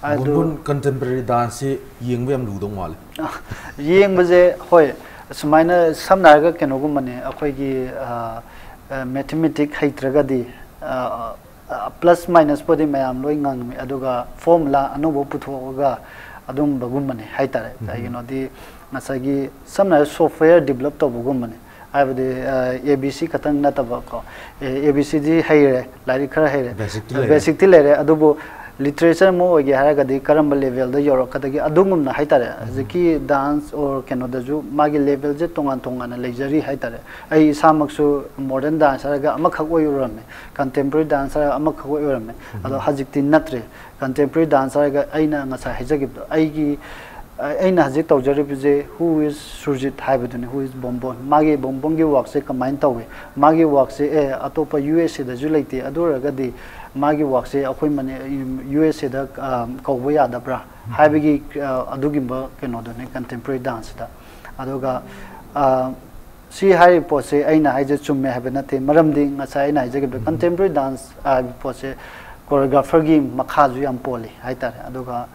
ꯑꯗꯨ ꯕꯨꯟꯕꯨꯟ ꯀꯟꯇꯦꯝꯄꯔꯔꯤ ꯗꯥꯟꯁꯁꯤ ꯌꯦꯡꯕ ꯌꯥꯝ ꯂꯨꯗꯧ ꯃꯥꯜꯂꯦ꯫ ꯌꯦꯡꯕꯁꯦ ꯍꯣꯏ, ꯁꯨꯃꯥꯏꯅ ꯁꯝꯅ ꯍꯥꯏꯔꯒ ꯀꯩꯅꯣꯒꯨꯝꯕꯅꯦ, ꯑꯩꯈꯣꯏꯒꯤ ꯃꯦꯊꯃꯦꯇꯤꯛ ꯍꯩꯇ꯭ꯔꯒꯗꯤ ꯄ꯭ꯂꯁ ꯃꯥꯏꯅꯁꯄꯨꯗꯤ ꯃꯌꯥꯝ ꯂꯣꯏ ꯉꯝꯃꯤ, ꯑꯗꯨꯒ ꯐꯣꯔꯃꯨꯂꯥ ꯑꯅꯧꯕ ꯄꯨꯊꯣꯛꯑꯒ ꯑꯗꯨꯝꯕꯒꯨꯝꯕꯅꯦ ꯍꯥꯏꯇꯥꯔꯦ꯫ ꯀꯩꯒꯤꯅꯣꯗꯤ ꯉꯁꯥꯏꯒꯤ ꯁꯝꯅ ꯍꯥꯏꯔꯕ software develop ꯇꯧꯕꯒꯨꯝꯕꯅꯤ꯫ ꯍꯥꯏꯕꯗꯤ, ꯑ, A B C ꯈꯛꯇꯪ ꯅꯠꯇꯕ ꯀꯣ꯫ ꯑꯦ, A B C ꯗꯤ ꯍꯩꯔꯦ, ꯂꯥꯏꯔꯤꯛ ꯈꯔ ꯍꯩꯔꯦ꯫ Basic ꯇꯤ ꯂꯩꯔꯦ꯫ Basic ꯇꯤ ꯂꯩꯔꯦ, ꯑꯗꯨꯕꯨ literature ꯑꯃ ꯑꯣꯏꯒꯦ ꯍꯥꯏꯔꯒꯗꯤ ꯀꯔꯝꯕ level ꯗ ꯌꯧꯔꯛꯀꯗꯒꯦ? ꯑꯗꯨꯒꯨꯝꯅ ꯍꯥꯏꯇꯥꯔꯦ꯫ ꯍꯧꯖꯤꯛꯀꯤ dance or ꯀꯩꯅꯣꯗꯁꯨ ꯃꯥꯒꯤ level ꯁꯦ ꯇꯣꯉꯥꯟ ꯇꯣꯉꯥꯟꯅ ꯂꯩꯖꯔꯤ ꯍꯥꯏꯇꯥꯔꯦ꯫ ꯑꯩ ꯏꯁꯥꯃꯛꯁꯨ modern dance ꯍꯥꯏꯔꯒ ꯑꯃꯈꯛ ꯑꯣꯏꯔꯨꯔꯝꯃꯦ, contemporary dance ꯍꯥꯏꯔꯒ ꯑꯃꯈꯛ ꯑꯣꯏꯔꯨꯔꯝꯃꯦ꯫ ꯑꯗꯣ ꯍꯧꯖꯤꯛꯇꯤ ꯅꯠꯇ꯭ꯔꯦ꯫ Contemporary dance ꯍꯥꯏꯔꯒ ꯑꯩꯅ ꯉꯁꯥꯏ ꯍꯥꯏꯖꯈꯤꯕꯗꯣ, ꯑꯩꯒꯤ, ꯑꯩꯅ ꯍꯧꯖꯤꯛ ꯇꯧꯖꯔꯤꯕꯁꯦ who is ꯁꯨꯔꯖꯤꯠ ꯍꯥꯏꯕꯗꯨꯅꯤ, who is ꯕꯣꯝꯕꯣꯟ, ꯃꯥꯒꯤ ꯕꯣꯝꯕꯣꯟꯒꯤ work ꯁꯦ ꯀꯃꯥꯏꯅ ꯇꯧꯏ, ꯃꯥꯒꯤ work ꯁꯦ, ꯑꯦ, ꯑꯇꯣꯞꯄ U S A ꯗꯁꯨ ꯂꯩꯇꯦ, ꯑꯗꯨ ꯑꯣꯏꯔꯒꯗꯤ ꯃꯥꯒꯤ work ꯁꯦ ꯑꯩꯈꯣꯏ ꯃꯅꯤ-, U S A ꯗ, ꯑ, ꯀꯧꯕ ꯌꯥꯗꯕ꯭ꯔꯥ ꯍꯥꯏꯕꯒꯤ, ꯑ, ꯑꯗꯨꯒꯨꯝꯕ ꯀꯩꯅꯣꯗꯨꯅꯤ contemporary dance ꯇ꯫ ꯑꯗꯨꯒ, ꯑ, ꯁꯤ ꯍꯥꯏꯔꯤꯕ ꯄꯣꯠꯁꯦ ꯑꯩꯅ ꯍꯥꯏꯁꯦ ꯆꯨꯝꯃꯦ ꯍꯥꯏꯕ ꯅꯠꯇꯦ, ꯃꯔꯝꯗꯤ ꯉꯁꯥꯏ ꯑꯩꯅ ꯍꯥꯏꯖꯈꯤꯕ contemporary dance ꯍꯥꯏꯕ ꯄꯣꯠꯁꯦ choreographer ꯒꯤ ꯃꯈꯥꯁꯨ ꯌꯥꯝ ꯄꯣꯜꯂꯤ ꯍꯥꯏꯇꯥꯔꯦ꯫ ꯑꯗꯨꯒ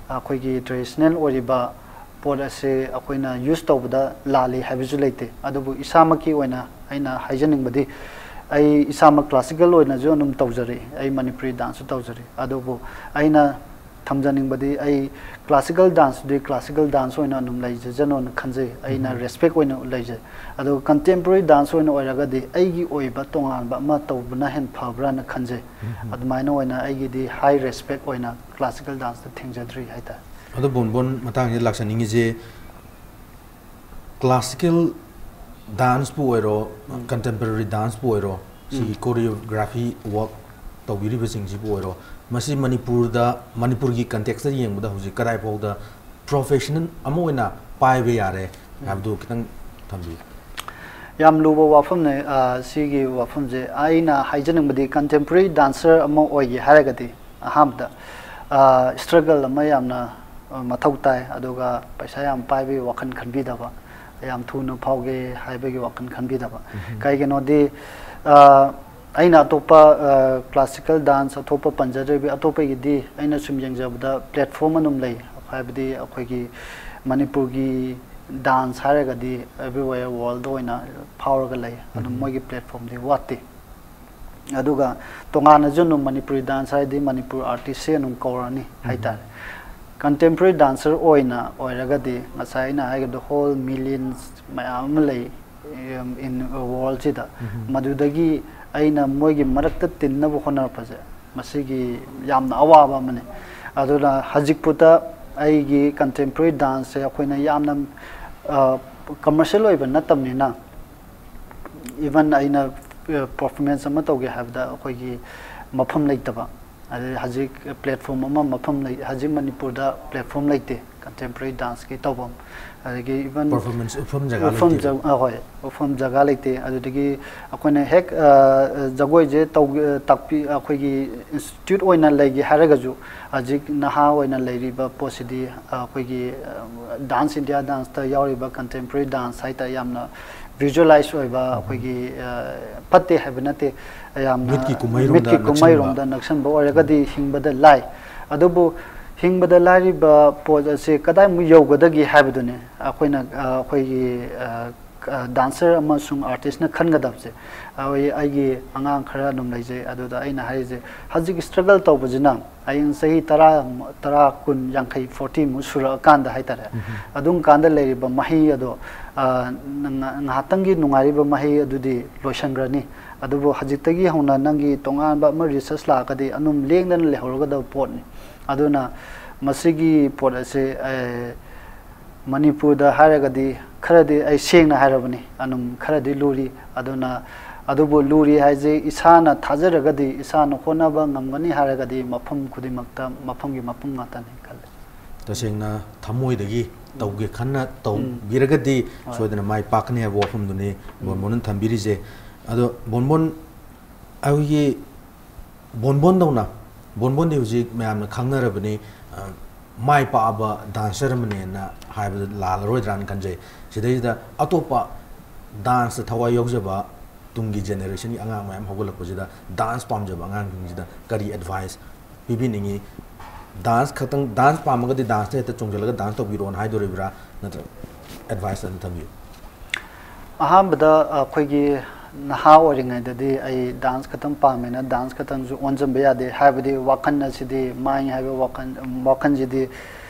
ꯑꯩꯈꯣꯏꯒꯤ traditional ꯑꯣꯏꯔꯤꯕ ꯄꯣꯠ ꯑꯁꯦ ꯑꯩꯈꯣꯏꯅ use ꯇꯧꯕꯗ ꯂꯥꯜꯂꯤ ꯍꯥꯏꯕꯁꯨ ꯂꯩꯇꯦ, ꯑꯗꯨꯕꯨ ꯏꯁꯥꯃꯛꯀꯤ ꯑꯣꯏꯅ ꯑꯩꯅ ꯍꯥꯏꯖꯅꯤꯡꯕꯗꯤ, ꯑꯩ ꯏꯁꯥꯃꯛ classical ꯑꯣꯏꯅꯁꯨ ꯑꯗꯨꯝ ꯇꯧꯖꯔꯛꯏ, ꯑꯩ ꯃꯅꯤꯄꯨꯔꯤ dance ꯁꯨ ꯇꯧꯖꯔꯛꯏ, ꯑꯗꯨꯕꯨ ꯑꯩꯅ ꯊꯝꯖꯅꯤꯡꯕꯗꯤ, ꯑꯩ classical dance ꯇꯨꯗꯤ classical dance ꯑꯣꯏꯅ ꯑꯗꯨꯝ ꯂꯩꯖꯖꯅꯣꯅ ꯈꯟꯖꯩ, ꯑꯩꯅ respect ꯑꯣꯏꯅ ꯂꯩꯖꯩ꯫ ꯑꯗꯨꯒ contemporary dance ꯑꯣꯏꯅ ꯑꯣꯏꯔꯒꯗꯤ ꯑꯩꯒꯤ ꯑꯣꯏꯕ ꯇꯣꯉꯥꯟꯕ ꯑꯃ ꯇꯧꯕꯅ ꯍꯦꯟꯅ ꯐꯕ꯭ꯔꯥꯅ ꯈꯟꯖꯩ꯫ ꯑꯗꯨꯃꯥꯏꯅ ꯑꯣꯏꯅ ꯑꯩꯒꯤꯗꯤ high respect ꯑꯣꯏꯅ classical dance ꯇ ꯊꯦꯡꯖꯗ꯭ꯔꯤ ꯍꯥꯏꯇꯥꯔꯦ꯫ ꯑꯗꯣ ꯕꯣꯟꯕꯣꯟ, ꯃꯇꯥꯡꯁꯤꯗ ꯂꯥꯛꯆꯅꯤꯡꯉꯤꯁꯦ, classical dance ꯄꯨ ꯑꯣꯏꯔꯣ, contemporary dance ꯄꯨ ꯑꯣꯏꯔꯣ, ꯁꯤꯒꯤ choreography work ꯇꯧꯕꯤꯔꯤꯕꯁꯤꯡꯁꯤꯕꯨ ꯑꯣꯏꯔꯣ, ꯃꯁꯤ ꯃꯅꯤꯄꯨꯔꯗ, ꯃꯅꯤꯄꯨꯔꯒꯤ context ꯇ ꯌꯦꯡꯕꯗ ꯍꯧꯖꯤꯛ ꯀꯗꯥꯏ ꯐꯥꯎꯗ professional ꯑꯃ ꯑꯣꯏꯅ ꯄꯥꯏꯕ ꯌꯥꯔꯦ ꯍꯥꯏꯕꯗꯨ ꯈꯤꯇꯪ ꯊꯝꯕꯤꯌꯨ꯫ ꯌꯥꯝ ꯂꯨꯕ ꯋꯥꯐꯝꯅꯦ꯫ ꯑ, ꯁꯤꯒꯤ ꯋꯥꯐꯝꯁꯦ ꯑꯩꯅ ꯍꯥꯏꯖꯅꯤꯡꯕꯗꯤ, contemporary dancer ꯑꯃ ꯑꯣꯏꯒꯦ ꯍꯥꯏꯔꯒꯗꯤ ꯑꯍꯥꯟꯕꯗ, ꯑ, struggle ꯑꯃ ꯌꯥꯝꯅ, ꯑ, ꯃꯊꯧ ꯇꯥꯏ, ꯑꯗꯨꯒ ꯄꯩꯁꯥ ꯌꯥꯝ ꯄꯥꯏꯕꯒꯤ ꯋꯥꯈꯜ ꯈꯟꯕꯤꯗꯕ, ꯌꯥꯝ ꯊꯨꯅ ꯐꯥꯎꯒꯦ ꯍꯥꯏꯕꯒꯤ ꯋꯥꯈꯜ ꯈꯟꯕꯤꯗꯕ꯫ ꯀꯩꯒꯤꯅꯣꯗꯤ, ꯑ, ꯑꯩꯅ ꯑꯇꯣꯞꯄ, ꯑ, classical dance ꯑꯇꯣꯞꯄ ꯄꯟꯖꯗ꯭ꯔꯤꯕ ꯑꯇꯣꯞꯄꯒꯤꯗꯤ ꯑꯩꯅ ꯁꯨꯝ ꯌꯦꯡꯖꯕꯗ platform ꯑꯗꯨꯝ ꯂꯩ꯫ ꯍꯥꯏꯕꯗꯤ ꯑꯩꯈꯣꯏꯒꯤ ꯃꯅꯤꯄꯨꯔꯒꯤ dance ꯍꯥꯏꯔꯒꯗꯤ everywhere world ꯑꯣꯏꯅ ꯐꯥꯎꯔꯒ ꯂꯩ꯫ ꯑꯗꯨꯝ ꯃꯣꯏꯒꯤ platform ꯗꯤ ꯋꯥꯠꯇꯦ꯫ ꯑꯗꯨꯒ ꯇꯣꯉꯥꯟꯅꯁꯨ ꯑꯗꯨꯝ ꯃꯅꯤꯄꯨꯔꯤ dance ꯍꯥꯏꯔꯗꯤ ꯃꯅꯤꯄꯨꯔ artist ꯁꯦ ꯑꯗꯨꯝ ꯀꯧꯔꯅꯤ ꯍꯥꯏꯇꯥꯔꯦ꯫ Contemporary dancer ꯑꯣꯏꯅ ꯑꯣꯏꯔꯒꯗꯤ ꯉꯁꯥꯏ ꯑꯩꯅ ꯍꯥꯏꯈꯤꯕꯗꯣ whole millions ꯃꯌꯥꯝ ꯑꯃ ꯂꯩ, ꯎꯝ, in world ꯁꯤꯗ꯫ ꯎꯝ꯫ ꯃꯗꯨꯗꯒꯤ ꯑꯩꯅ ꯃꯣꯏꯒꯤ ꯃꯔꯛꯇ ꯇꯤꯟꯅꯕ ꯍꯣꯠꯅꯔꯛꯄꯁꯦ, ꯃꯁꯤꯒꯤ ꯌꯥꯝꯅ ꯑꯋꯥꯕ ꯑꯃꯅꯤ꯫ ꯑꯗꯨꯅ ꯍꯧꯖꯤꯛꯄꯨꯗ ꯑꯩꯒꯤ contemporary dance ꯁꯦ ꯑꯩꯈꯣꯏꯅ ꯌꯥꯝꯅ, ꯑ, commercial ꯑꯣꯏꯕ ꯅꯠꯇꯕꯅꯤꯅ, even ꯑꯩꯅ, ꯑ, performance ꯑꯃ ꯇꯧꯒꯦ ꯍꯥꯏꯕꯗ ꯑꯩꯈꯣꯏꯒꯤ ꯃꯐꯝ ꯂꯩꯇꯕ, ꯑꯗꯩ ꯍꯧꯖꯤꯛ platform ꯑꯃ ꯃꯐꯝ ꯂꯩ, ꯍꯧꯖꯤꯛ ꯃꯅꯤꯄꯨꯔꯗ platform ꯂꯩꯇꯦ contemporary dance ꯀꯤ ꯇꯧꯐꯝ꯫ ꯑꯗꯒꯤ even performance ꯎꯠꯐꯝ ꯖꯒꯥ ꯎꯠꯐꯝ ꯂꯩꯇꯦ꯫ ꯖ-, ꯑ, ꯍꯣꯏ, ꯎꯠꯐꯝ ꯖꯒꯥ ꯂꯩꯇꯦ꯫ ꯑꯗꯨꯗꯒꯤ ꯑꯩꯈꯣꯏꯅ ꯍꯦꯛ, ꯑ, ꯖꯒꯣꯏꯁꯦ ꯇꯧ-, ꯇꯥꯛꯄꯤ-, ꯑꯩꯈꯣꯏꯒꯤ institute ꯑꯣꯏꯅ ꯂꯩꯒꯦ ꯍꯥꯏꯔꯒꯁꯨ, ꯍꯧꯖꯤꯛ ꯅꯍꯥ ꯑꯣꯏꯅ ꯂꯩꯔꯤꯕ ꯄꯣꯠꯁꯤꯗꯤ, ꯑ, ꯑꯩꯈꯣꯏꯒꯤ, ꯑ, Dance India Dance ꯇ ꯌꯥꯎꯔꯤꯕ contemporary dance ꯍꯥꯏꯇꯥꯔꯦ, ꯌꯥꯝꯅ visualize ꯑꯣꯏꯕ, ꯎꯝ꯫ ꯑꯩꯈꯣꯏꯒꯤ, ꯑ, ꯐꯠꯇꯦ ꯍꯥꯏꯕ ꯅꯠꯇꯦ, ꯌꯥꯝꯅ ꯃꯤꯠꯀꯤ ꯀꯨꯝꯍꯩꯔꯣꯝꯗ ꯃꯤꯠꯀꯤ ꯅꯛꯁꯟꯕ꯫ ꯀꯨꯝꯍꯩꯔꯣꯝꯗ ꯅꯛꯁꯟꯕ ꯑꯣꯏꯔꯒꯗꯤ ꯍꯤꯡꯕꯗ ꯂꯥꯏ꯫ ꯑꯗꯨꯕꯨ ꯍꯤꯡꯕꯗ ꯂꯥꯏꯔꯤꯕ ꯄꯣꯠ ꯑꯁꯤ ꯀꯗꯥꯏꯃꯨꯛ ꯌꯧꯒꯗꯒꯦ ꯍꯥꯏꯕꯗꯨꯅꯤ ꯑꯩꯈꯣꯏꯅ, ꯑ, ꯑꯩꯈꯣꯏꯒꯤ, ꯑ, ꯑ, dancer ꯑꯃꯁꯨꯡ artist ꯅ ꯈꯟꯒꯗꯕꯁꯦ꯫ ꯑꯩ, ꯑꯩꯒꯤ ꯑꯉꯥꯡ ꯈꯔ ꯑꯗꯨꯝ ꯂꯩꯖꯩ, ꯑꯗꯨꯗ ꯑꯩꯅ ꯍꯥꯏꯔꯤꯁꯦ, ꯍꯧꯖꯤꯛ struggle ꯇꯧꯕꯁꯤꯅ ꯍꯌꯦꯡ ꯆꯍꯤ ꯇꯔꯥ, ꯇꯔꯥ, ꯀꯨꯟ, ꯌꯥꯡꯈꯩ, forty ꯃꯨꯛ ꯁꯨꯔꯛꯑꯀꯥꯟꯗ ꯍꯥꯏꯇꯥꯔꯦ, ꯎꯝ꯫ ꯑꯗꯨꯝ ꯀꯥꯟꯗ ꯂꯩꯔꯤꯕ ꯃꯍꯩ ꯑꯗꯣ, ꯑ, ꯉ-, ꯉꯥꯏꯍꯥꯛꯇꯪꯒꯤ ꯅꯨꯡꯉꯥꯏꯔꯤꯕ ꯃꯍꯩ ꯑꯗꯨꯗꯤ ꯂꯣꯏꯁꯟꯈ꯭ꯔꯅꯤ꯫ ꯑꯗꯨꯕꯨ ꯍꯧꯖꯤꯛꯇꯒꯤ ꯍꯧꯅ ꯅꯪꯒꯤ ꯇꯣꯉꯥꯟꯕ ꯑꯃ research ꯂꯥꯛꯑꯒꯗꯤ ꯑꯗꯨꯝ ꯂꯦꯡꯗꯅ ꯂꯩꯍꯧꯔꯒꯗꯕ ꯄꯣꯠꯅꯤ꯫ ꯑꯗꯨꯅ ꯃꯁꯤꯒꯤ ꯄꯣꯠ ꯑꯁꯤ, ꯑꯦ, ꯃꯅꯤꯄꯨꯔꯗ ꯍꯥꯏꯔꯒꯗꯤ ꯈꯔꯗꯤ, ꯑꯩ ꯁꯦꯡꯅ ꯍꯥꯏꯔꯕꯅꯤ, ꯑꯗꯨꯝ ꯈꯔꯗꯤ ꯂꯨꯔꯤ꯫ ꯑꯗꯨꯅ, ꯑꯗꯨꯕꯨ ꯂꯨꯔꯤ ꯍꯥꯏꯁꯦ ꯏꯁꯥꯅ ꯊꯥꯖꯔꯒꯗꯤ, ꯏꯁꯥꯅ ꯍꯣꯠꯅꯕ ꯉꯝꯒꯅꯤ ꯍꯥꯏꯔꯒꯗꯤ ꯃꯐꯝ ꯈꯨꯗꯤꯡꯃꯛꯇ ꯃꯐꯝꯒꯤ ꯃꯐꯝ ꯉꯥꯛꯇꯅꯤ ꯈꯜꯂꯤ꯫ ꯇꯁꯦꯡꯅ ꯊꯃꯣꯏꯗꯒꯤ ꯇꯧꯒꯦ ꯈꯟꯅ ꯎꯝ꯫ ꯇꯧꯕꯤꯔꯒꯗꯤ ꯍꯣꯏ꯫ ꯁꯣꯏꯗꯅ ꯃꯥꯏ ꯄꯥꯛꯀꯅꯤ ꯍꯥꯏꯕ ꯋꯥꯐꯝꯗꯨꯅꯤ ꯎꯝ꯫ ꯕꯣꯟꯕꯣꯟꯅ ꯊꯝꯕꯤꯔꯤꯁꯦ꯫ ꯑꯗꯣ ꯕꯣꯟꯕꯣꯟ, ꯑꯩꯈꯣꯏꯒꯤ ꯕꯣꯟꯕꯣꯟꯗꯧꯅ, ꯕꯣꯟꯕꯣꯟꯗꯤ ꯍꯧꯖꯤꯛ ꯃꯌꯥꯝꯅ ꯈꯪꯅꯔꯕꯅꯤ, ꯑ, ꯃꯥꯏ ꯄꯥꯛꯑꯕ dancer ꯑꯃꯅꯦꯅ ꯍꯥꯏꯕꯗ ꯂꯥꯜꯂꯔꯣꯏꯗ꯭ꯔꯥꯅ ꯈꯟꯖꯩ꯫ ꯁꯤꯗꯩꯁꯤꯗ ꯑꯇꯣꯞꯄ dance ꯇ ꯊꯋꯥꯏ ꯌꯥꯎꯖꯕ ꯇꯨꯡꯒꯤ generation ꯒꯤ ꯑꯉꯥꯡ ꯃꯌꯥꯝ ꯍꯧꯒꯠꯂꯛꯄꯁꯤꯗ dance ꯄꯥꯝꯖꯕ ꯑꯉꯥꯡꯁꯤꯡꯁꯤꯗ ꯀꯔꯤ advice ꯄꯤꯕꯤꯅꯤꯡꯉꯤ? Dance ꯈꯛꯇꯪ, dance ꯄꯥꯝꯃꯒꯗꯤ dance ꯇ ꯍꯦꯛꯇ ꯆꯣꯡꯁꯤꯜꯂꯒ dance ꯇꯧꯕꯤꯔꯣꯅ ꯍꯥꯏꯗꯣꯔꯤꯕ꯭ꯔꯥ, ꯅꯠꯇ꯭ꯔꯒ advice ꯑꯗꯨ ꯊꯝꯕꯤꯌꯨ꯫ ꯑꯍꯥꯟꯕꯗ ꯑꯩꯈꯣꯏꯒꯤ ꯅꯍꯥ ꯑꯣꯏꯔꯤꯉꯩꯗꯗꯤ ꯑꯩ ꯗꯥꯟꯁ ꯈꯛꯇꯪ ꯄꯥꯝꯃꯦꯅ ꯗꯥꯟꯁ ꯈꯛꯇꯪꯁꯨ ꯑꯣꯟꯁꯤꯟꯕ ꯌꯥꯗꯦ꯫ ꯍꯥꯏꯕꯗꯤ ꯋꯥꯈꯜ ꯑꯁꯤꯗꯤ, ꯃꯥꯏꯟ ꯍꯥꯏꯕ ꯋꯥꯈꯜ, ꯋꯥꯈꯜꯁꯤꯗꯤ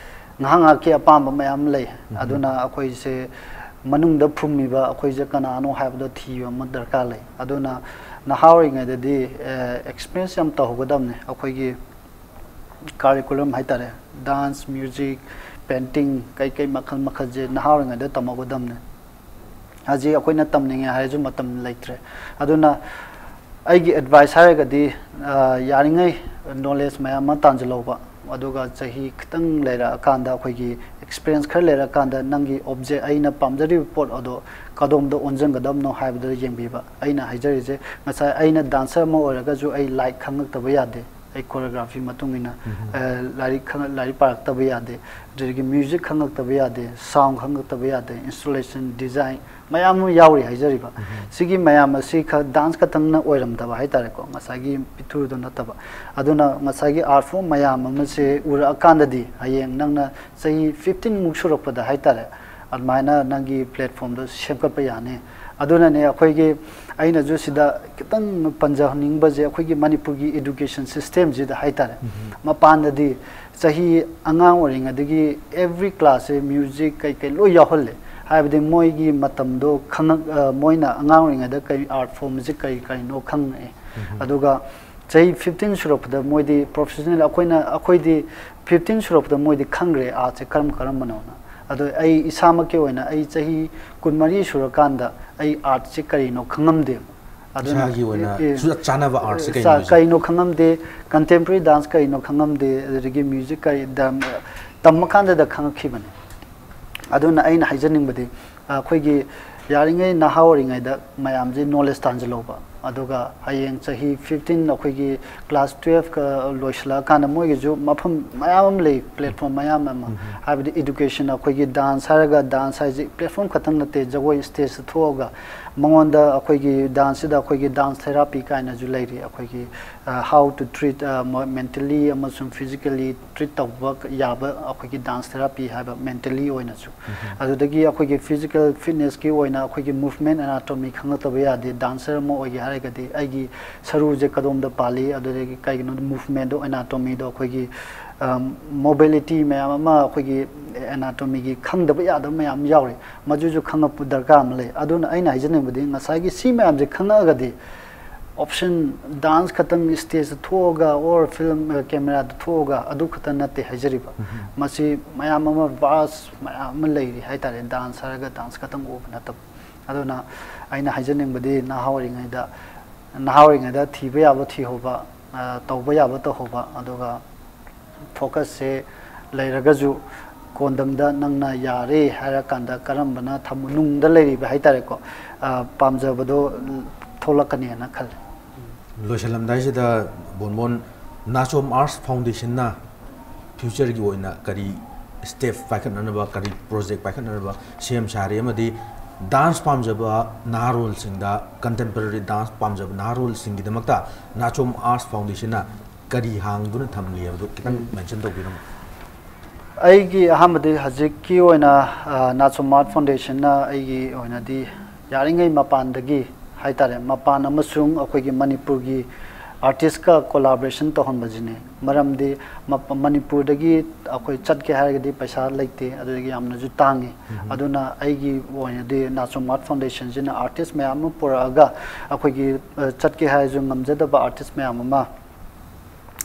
ꯉꯥꯏꯍꯥꯛ ꯉꯥꯏꯍꯥꯛꯀꯤ ꯑꯄꯥꯝꯕ ꯃꯌꯥꯝ ꯂꯩ꯫ ꯑꯗꯨꯅ ꯑꯩꯈꯣꯏꯁꯦ ꯃꯅꯨꯡꯗ ꯐꯨꯝꯃꯤꯕ ꯑꯩꯈꯣꯏꯁꯦ ꯀꯅꯥꯅꯣ ꯍꯥꯏꯕꯗꯣ ꯊꯤꯕ ꯑꯃ ꯗꯔꯀꯥꯔ ꯂꯩ꯫ ꯑꯗꯨꯅ ꯅꯍꯥ ꯑꯣꯏꯔꯤꯉꯩꯗꯗꯤ ꯑꯦꯛꯁꯄꯤꯔꯤꯌꯦꯟꯁ ꯌꯥꯝ ꯇꯧꯍꯧꯒꯗꯕꯅꯦ꯫ ꯑꯩꯈꯣꯏꯒꯤ ꯀꯥꯔꯤꯀꯨꯂꯝ ꯍꯥꯏꯇꯥꯔꯦ, ꯗꯥꯟꯁ, ꯃ꯭ꯌꯨꯖꯤꯛ, ꯄꯦꯟꯇꯤꯡ, ꯀꯩ ꯀꯩ ꯃꯈꯜ ꯃꯈꯜꯁꯦ ꯅꯍꯥ ꯑꯣꯏꯔꯤꯉꯩꯗ ꯇꯝꯍꯧꯒꯗꯕꯅꯦ꯫ ꯍꯧꯖꯤꯛ ꯑꯩꯈꯣꯏꯅ ꯇꯝꯅꯤꯡꯉꯦ ꯍꯥꯏꯔꯁꯨ ꯃꯇꯝ ꯂꯩꯇ꯭ꯔꯦ꯫ ꯑꯗꯨꯅ ꯑꯩꯒꯤ ꯑꯦꯗꯚꯥꯏꯁ ꯍꯥꯏꯔꯒꯗꯤ, ꯑ, ꯌꯥꯔꯤꯉꯩ ꯅꯣꯂꯦꯖ ꯃꯌꯥꯝ ꯑꯃ ꯇꯥꯟꯁꯤꯜꯍꯧꯕ, ꯑꯗꯨꯒ ꯆꯍꯤ ꯈꯤꯇꯪ ꯂꯩꯔꯛꯑꯀꯥꯟꯗ, ꯑꯩꯈꯣꯏꯒꯤ ꯑꯦꯛꯁꯄꯤꯔꯤꯌꯦꯟꯁ ꯈꯔ ꯂꯩꯔꯛꯑꯀꯥꯟꯗ ꯅꯪꯒꯤ ꯑꯣꯕꯖꯦꯛ, ꯑꯩꯅ ꯄꯥꯝꯖꯔꯤꯕ ꯄꯣꯠ ꯑꯗꯣ ꯀꯗꯣꯝꯗ ꯑꯣꯟꯁꯤꯟꯒꯗꯕꯅꯣ ꯍꯥꯏꯕꯗꯨ ꯌꯦꯡꯕꯤꯕ꯫ ꯑꯩꯅ ꯍꯥꯏꯖꯔꯤꯁꯦ, ꯉꯁꯥꯏ ꯑꯩꯅ ꯗꯥꯟꯁꯔ ꯑꯃ ꯑꯣꯏꯔꯒꯁꯨ ꯑꯩ ꯂꯥꯏꯠ ꯈꯪꯉꯛꯇꯕ ꯌꯥꯗꯦ, ꯑꯩ ꯀꯣꯔꯤꯌꯣꯒ꯭ꯔꯥꯐꯤ ꯃꯇꯨꯡ ꯏꯟꯅ, ꯑ, ꯂꯥꯏꯔꯤꯛ ꯈꯪꯉ-, ꯂꯥꯏꯔꯤꯛ ꯄꯥꯔꯛꯇꯕ ꯌꯥꯗꯦ, ꯑꯗꯨꯗꯒꯤ ꯃ꯭ꯌꯨꯖꯤꯛ ꯈꯪꯉꯛꯇꯕ ꯌꯥꯗꯦ, ꯁꯥꯎꯟ ꯈꯪꯉꯛꯇꯕ ꯌꯥꯗꯦ, ꯏꯟꯁꯇꯣꯂꯦꯁꯟ, ꯗꯤꯖꯥꯏꯟ ꯃꯌꯥꯝ ꯑꯃ ꯌꯥꯎꯔꯤ ꯍꯥꯏꯖꯔꯤꯕ꯫ ꯁꯤꯒꯤ ꯃꯌꯥꯝ ꯑꯁꯤ ꯈ-, ꯗꯥꯟꯁ ꯈꯛꯇꯪꯅ ꯑꯣꯏꯔꯝꯗꯕ ꯍꯥꯏꯇꯥꯔꯦꯀꯣ, ꯉꯁꯥꯏꯒꯤ ꯄꯤꯊꯨꯗꯣ ꯅꯠꯇꯕ꯫ ꯑꯗꯨꯅ ꯉꯁꯥꯏꯒꯤ ꯑꯥꯔꯠ ꯐꯣꯝ ꯃꯌꯥꯝ ꯑꯃꯁꯦ ꯎꯔꯛꯑꯀꯥꯟꯗꯗꯤ, ꯍꯌꯦꯡ ꯅꯪꯅ ꯆꯍꯤ ꯐꯤꯐꯇꯤꯟ ꯃꯨꯛ ꯁꯨꯔꯛꯄꯗ ꯍꯥꯏꯇꯥꯔꯦ, ꯑꯗꯨꯃꯥꯏꯅ ꯅꯪꯒꯤ ꯄ꯭ꯂꯦꯠꯐꯣꯝꯗꯣ ꯁꯦꯝꯒꯠꯄ ꯌꯥꯅꯤ꯫ ꯑꯗꯨꯅꯅꯦ ꯑꯩꯈꯣꯏꯒꯤ, ꯑꯩꯅꯁꯨ ꯁꯤꯗ ꯈꯤꯇꯪ ꯄꯟꯖꯍꯟꯅꯤꯡꯕꯁꯦ, ꯑꯩꯈꯣꯏꯒꯤ ꯃꯅꯤꯄꯨꯔꯒꯤ ꯏꯗꯨꯀꯦꯁꯟ ꯁꯤꯁꯇꯦꯝꯁꯤꯗ ꯍꯥꯏꯇꯥꯔꯦ, ꯃꯄꯥꯟꯗꯗꯤ ꯆꯍꯤ ꯑꯉꯥꯡ ꯑꯣꯏꯔꯤꯉꯩꯗꯒꯤ ꯑꯦꯚ꯭ꯔꯤ ꯀ꯭ꯂꯥꯁꯁꯦ ꯃ꯭ꯌꯨꯖꯤꯛ ꯀꯩ ꯀꯩ ꯂꯣꯏ ꯌꯥꯎꯍꯜꯂꯦ꯫ ꯍꯥꯏꯕꯗꯤ ꯃꯣꯏꯒꯤ ꯃꯇꯝꯗꯣ ꯈꯪꯉꯛ-, ꯑ, ꯃꯣꯏꯅ ꯑꯉꯥꯡ ꯑꯣꯏꯔꯤꯉꯩꯗ ꯀꯔꯤ ꯑꯥꯔꯠ ꯐꯣꯝꯁꯦ ꯀꯔꯤ ꯀꯔꯤꯅꯣ ꯈꯪꯉꯛꯑꯦ꯫ ꯑꯗꯨꯒ ꯆꯍꯤ ꯐꯤꯐꯇꯤꯟ ꯁꯨꯔꯛꯄꯗ ꯃꯣꯏꯗꯤ ꯄ꯭ꯔꯣꯐꯦꯁꯅꯦꯜ, ꯑꯩꯈꯣꯏꯅ, ꯑꯩꯈꯣꯏꯗꯤ ꯐꯤꯐꯇꯤꯟ ꯁꯨꯔꯛꯄꯗ ꯃꯣꯏꯗꯤ ꯈꯪꯈ꯭ꯔꯦ ꯑꯥꯔꯠꯁꯦ ꯀꯔꯝ ꯀꯔꯝꯕꯅꯣꯅ꯫ ꯑꯗꯣ ꯑꯩ ꯏꯁꯥꯃꯛꯀꯤ ꯑꯣꯏꯅ ꯑꯩ ꯆꯍꯤ ꯀꯨꯟꯃꯔꯤ ꯁꯨꯔꯀꯥꯟꯗ ꯑꯩ ꯑꯥꯔꯠꯁꯦ ꯀꯔꯤꯅꯣ ꯈꯪꯉꯝꯗꯦꯕ꯫ ꯑꯗꯨꯅ ꯏꯁꯥꯒꯤ ꯑꯣꯏꯅ ꯑꯦ, ꯑꯦ, ꯆꯨ-, ꯆꯥꯅꯕ ꯑꯥꯔꯠꯁꯦ ꯆꯥ-, ꯀꯩꯅꯣꯁꯦ? ꯀꯩꯅꯣ ꯈꯪꯉꯝꯗꯦ, ꯀꯟꯇꯦꯝꯄꯣꯔꯔꯤ ꯗꯥꯟꯁ ꯀꯩꯅꯣ ꯈꯪꯉꯝꯗꯦ, ꯑꯗꯨꯗꯒꯤ ꯃ꯭ꯌꯨꯖꯤꯛ ꯀꯔꯤ ꯗ-, ꯇꯝꯃꯀꯥꯟꯗꯗ ꯈꯪꯉꯛꯈꯤꯕꯅꯤ꯫ ꯑꯗꯨꯅ ꯑꯩꯅ ꯍꯥꯏꯖꯅꯤꯡꯕꯗꯤ, ꯑꯩꯈꯣꯏꯒꯤ ꯌꯥꯔꯤꯉꯩ ꯅꯍꯥ ꯑꯣꯏꯔꯤꯉꯩꯗ ꯃꯌꯥꯝꯁꯦ ꯅꯣꯂꯦꯖ ꯇꯥꯟꯁꯤꯜꯍꯧꯕ, ꯑꯗꯨꯒ ꯍꯌꯦꯡ ꯆꯍꯤ ꯐꯤꯐꯇꯤꯟ ꯑꯩꯈꯣꯏꯒꯤ ꯀ꯭ꯂꯥꯁ ꯇꯨꯌꯦꯜꯐꯀ ꯂꯣꯏꯁꯤꯜꯂꯛꯑꯀꯥꯟꯗ ꯃꯣꯏꯒꯤꯁꯨ ꯃꯐꯝ ꯃꯌꯥꯝ ꯑꯃ ꯂꯩ, ꯄ꯭ꯂꯦꯠꯐꯣꯝ ꯃꯌꯥꯝ ꯑꯃ꯫ ꯍꯥꯏꯕꯗꯤ ꯏꯗꯨꯀꯦꯁꯟ, ꯑꯩꯈꯣꯏꯒꯤ ꯗꯥꯟꯁ ꯍꯥꯏꯔꯒ, ꯗꯥꯟꯁ ꯍꯥꯏꯁꯦ ꯄ꯭ꯂꯦꯠꯐꯣꯝ ꯈꯛꯇꯪ ꯅꯠꯇꯦ, ꯖꯒꯣꯏ ꯁ꯭ꯇꯦꯖꯇ ꯊꯣꯛꯑꯒ ꯃꯉꯣꯟꯗ ꯑꯩꯈꯣꯏꯒꯤ ꯗꯥꯟꯁꯁꯤꯗ ꯑꯩꯈꯣꯏꯒꯤ ꯗꯥꯟꯁ ꯊꯦꯔꯥꯄꯤ ꯀꯥꯏꯅꯁꯨ ꯂꯩꯔꯤ꯫ ꯑꯩꯈꯣꯏꯒꯤ, ꯑ, how to treat, ꯑ, ꯃꯣꯏ ꯃꯦꯟꯇꯦꯜꯂꯤ ꯑꯃꯁꯨꯡ ꯐꯤꯖꯤꯀꯦꯜꯂꯤ ꯇ꯭ꯔꯤꯠ ꯇꯧꯕ ꯌꯥꯕ ꯑꯩꯈꯣꯏꯒꯤ ꯗꯥꯟꯁ ꯊꯦꯔꯥꯄꯤ ꯍꯥꯏꯕ, ꯃꯦꯟꯇꯦꯜꯂꯤ ꯑꯣꯏꯅꯁꯨ꯫ ꯑꯗꯨꯗꯒꯤ ꯑꯩꯈꯣꯏꯒꯤ ꯐꯤꯖꯤꯀꯦꯜ ꯐꯤꯠꯅꯦꯁꯀꯤ ꯑꯣꯏꯅ ꯑꯩꯈꯣꯏꯒꯤ movement anatomy ꯈꯪꯂꯛꯇꯕ ꯌꯥꯗꯦ꯫ Dancer ꯑꯃ ꯑꯣꯏꯒꯦ ꯍꯥꯏꯔꯒꯗꯤ ꯑꯩꯒꯤ ꯁꯔꯨꯁꯦ ꯀꯗꯣꯝꯗ ꯄꯥꯜꯂꯤ, ꯑꯗꯨꯗꯒꯤ ꯀꯩꯒꯤꯅꯣꯗ movementꯗꯣ, anatomyꯗꯣ, ꯑꯩꯈꯣꯏꯒꯤ mobility ꯃꯌꯥꯝ ꯑꯃ, ꯑꯩꯈꯣꯏꯒꯤ anatomyꯒꯤ ꯈꯪꯗꯕ ꯌꯥꯗꯕ ꯃꯌꯥꯝ ꯌꯥꯎꯔꯤ꯫ ꯃꯗꯨꯁꯨ ꯈꯪꯉꯛꯄ ꯗꯔꯀꯥꯔ ꯑꯃ ꯂꯩ꯫ ꯑꯗꯨꯅ ꯑꯩꯅ ꯍꯥꯏꯖꯅꯤꯡꯕꯗꯤ ꯉꯁꯥꯏꯒꯤ ꯁꯤ ꯃꯌꯥꯝꯁꯦ ꯈꯪꯉꯛꯑꯒꯗꯤ option dance ꯈꯛꯇꯪ stageꯇ ꯊꯣꯛꯑꯒ or film cameraꯗ ꯊꯣꯛꯑꯒ ꯑꯗꯨ ꯈꯛꯇꯪ ꯅꯠꯇꯦ ꯍꯥꯏꯖꯔꯤꯕ꯫ ꯃꯁꯤ ꯃꯌꯥꯝ ꯑꯃ vast ꯃꯌꯥꯝ ꯑꯃ ꯂꯩꯔꯤ ꯍꯥꯏꯇꯥꯔꯦ꯫ Dance ꯍꯥꯏꯔꯒ dance ꯈꯛꯇꯪ ꯎꯕ ꯅꯠꯇꯕ꯫ ꯑꯗꯨꯅ ꯑꯩꯅ ꯍꯥꯏꯖꯅꯤꯡꯕꯗꯤ ꯅꯍꯥ ꯑꯣꯏꯔꯤꯉꯩꯗ, ꯅꯍꯥ ꯑꯣꯏꯔꯤꯉꯩꯗ ꯊꯤꯕ ꯌꯥꯕ ꯊꯤꯍꯧꯕ, ꯑ, ꯇꯧꯕ ꯌꯥꯕ ꯇꯧꯍꯧꯕ, ꯑꯗꯨꯒ focusꯁꯦ ꯂꯩꯔꯒꯁꯨ ꯀꯣꯟꯗꯪꯗ ꯅꯪꯅ ꯌꯥꯔꯦ ꯍꯥꯏꯔꯀꯥꯟꯗ ꯀꯔꯝꯕꯅ ꯊꯃꯣꯏꯅꯨꯡꯗ ꯂꯩꯔꯤꯕ ꯍꯥꯏꯇꯥꯔꯦꯀꯣ, ꯑ, ꯄꯥꯝꯖꯕꯗꯣ ꯊꯣꯛꯂꯛꯀꯅꯦꯅ ꯈꯜꯂꯦ꯫ ꯂꯣꯏꯁꯤꯜꯂꯝꯗꯥꯏꯁꯤꯗ ꯕꯣꯟꯕꯣꯟ, ꯅꯥꯆꯣꯝ Arts Foundationꯅ futureꯒꯤ ꯑꯣꯏꯅ ꯀꯔꯤ step ꯄꯥꯏꯈꯠꯅꯅꯕ, ꯀꯔꯤ project ꯄꯥꯏꯈꯠꯅꯅꯕ ꯁꯦꯝ ꯁꯥꯔꯤ, ꯑꯃꯗꯤ dance ꯄꯥꯝꯖꯕ ꯅꯍꯥꯔꯣꯜꯁꯤꯡꯗ, contemporary dance ꯄꯥꯝꯖꯕ ꯅꯍꯥꯔꯣꯜꯁꯤꯡꯒꯤꯗꯃꯛꯇ ꯅꯥꯆꯣꯝ Arts Foundationꯅ ꯀꯔꯤ ꯍꯥꯡꯗꯨꯅ ꯊꯝꯂꯤ ꯍꯥꯏꯕꯗꯨ ꯈꯤꯇꯪ mention ꯇꯧꯕꯤꯔꯝꯃꯨ꯫ ꯑꯩꯒꯤ ꯑꯍꯥꯟꯕꯗꯤ ꯍꯧꯖꯤꯛꯀꯤ ꯑꯣꯏꯅ, ꯑ, ꯅꯥꯆꯣꯝ Arts Foundationꯅ ꯑꯩꯒꯤ ꯑꯣꯏꯅꯗꯤ ꯌꯥꯔꯤꯉꯩ ꯃꯄꯥꯟꯗꯒꯤ ꯍꯥꯏꯇꯥꯔꯦ, ꯃꯄꯥꯟ ꯑꯃꯁꯨꯡ ꯑꯩꯈꯣꯏꯒꯤ ꯃꯅꯤꯄꯨꯔꯒꯤ artistꯀ collaboration ꯇꯧꯍꯟꯕꯁꯤꯅꯤ꯫ ꯃꯔꯝꯗꯤ ꯃꯞ-, ꯃꯅꯤꯄꯨꯔꯗꯒꯤ ꯑꯩꯈꯣꯏ ꯆꯠꯀꯦ ꯍꯥꯏꯔꯒꯗꯤ ꯄꯩꯁꯥ ꯂꯩꯇꯦ, ꯑꯗꯨꯗꯒꯤ ꯌꯥꯝꯅꯁꯨ ꯇꯥꯡꯉꯤ꯫ ꯑꯗꯨꯅ ꯑꯩꯒꯤ ꯑꯣꯏꯅꯗꯤ ꯅꯥꯆꯣꯝ Arts Foundationꯁꯤꯅ artist ꯃꯌꯥꯝ ꯑꯃ ꯄꯨꯔꯛꯑꯒ ꯑꯩꯈꯣꯏꯒꯤ, ꯑ, ꯆꯠꯀꯦ ꯍꯥꯏꯔꯁꯨ ꯉꯝꯖꯗꯕ artist ꯃꯌꯥꯝ ꯑꯃ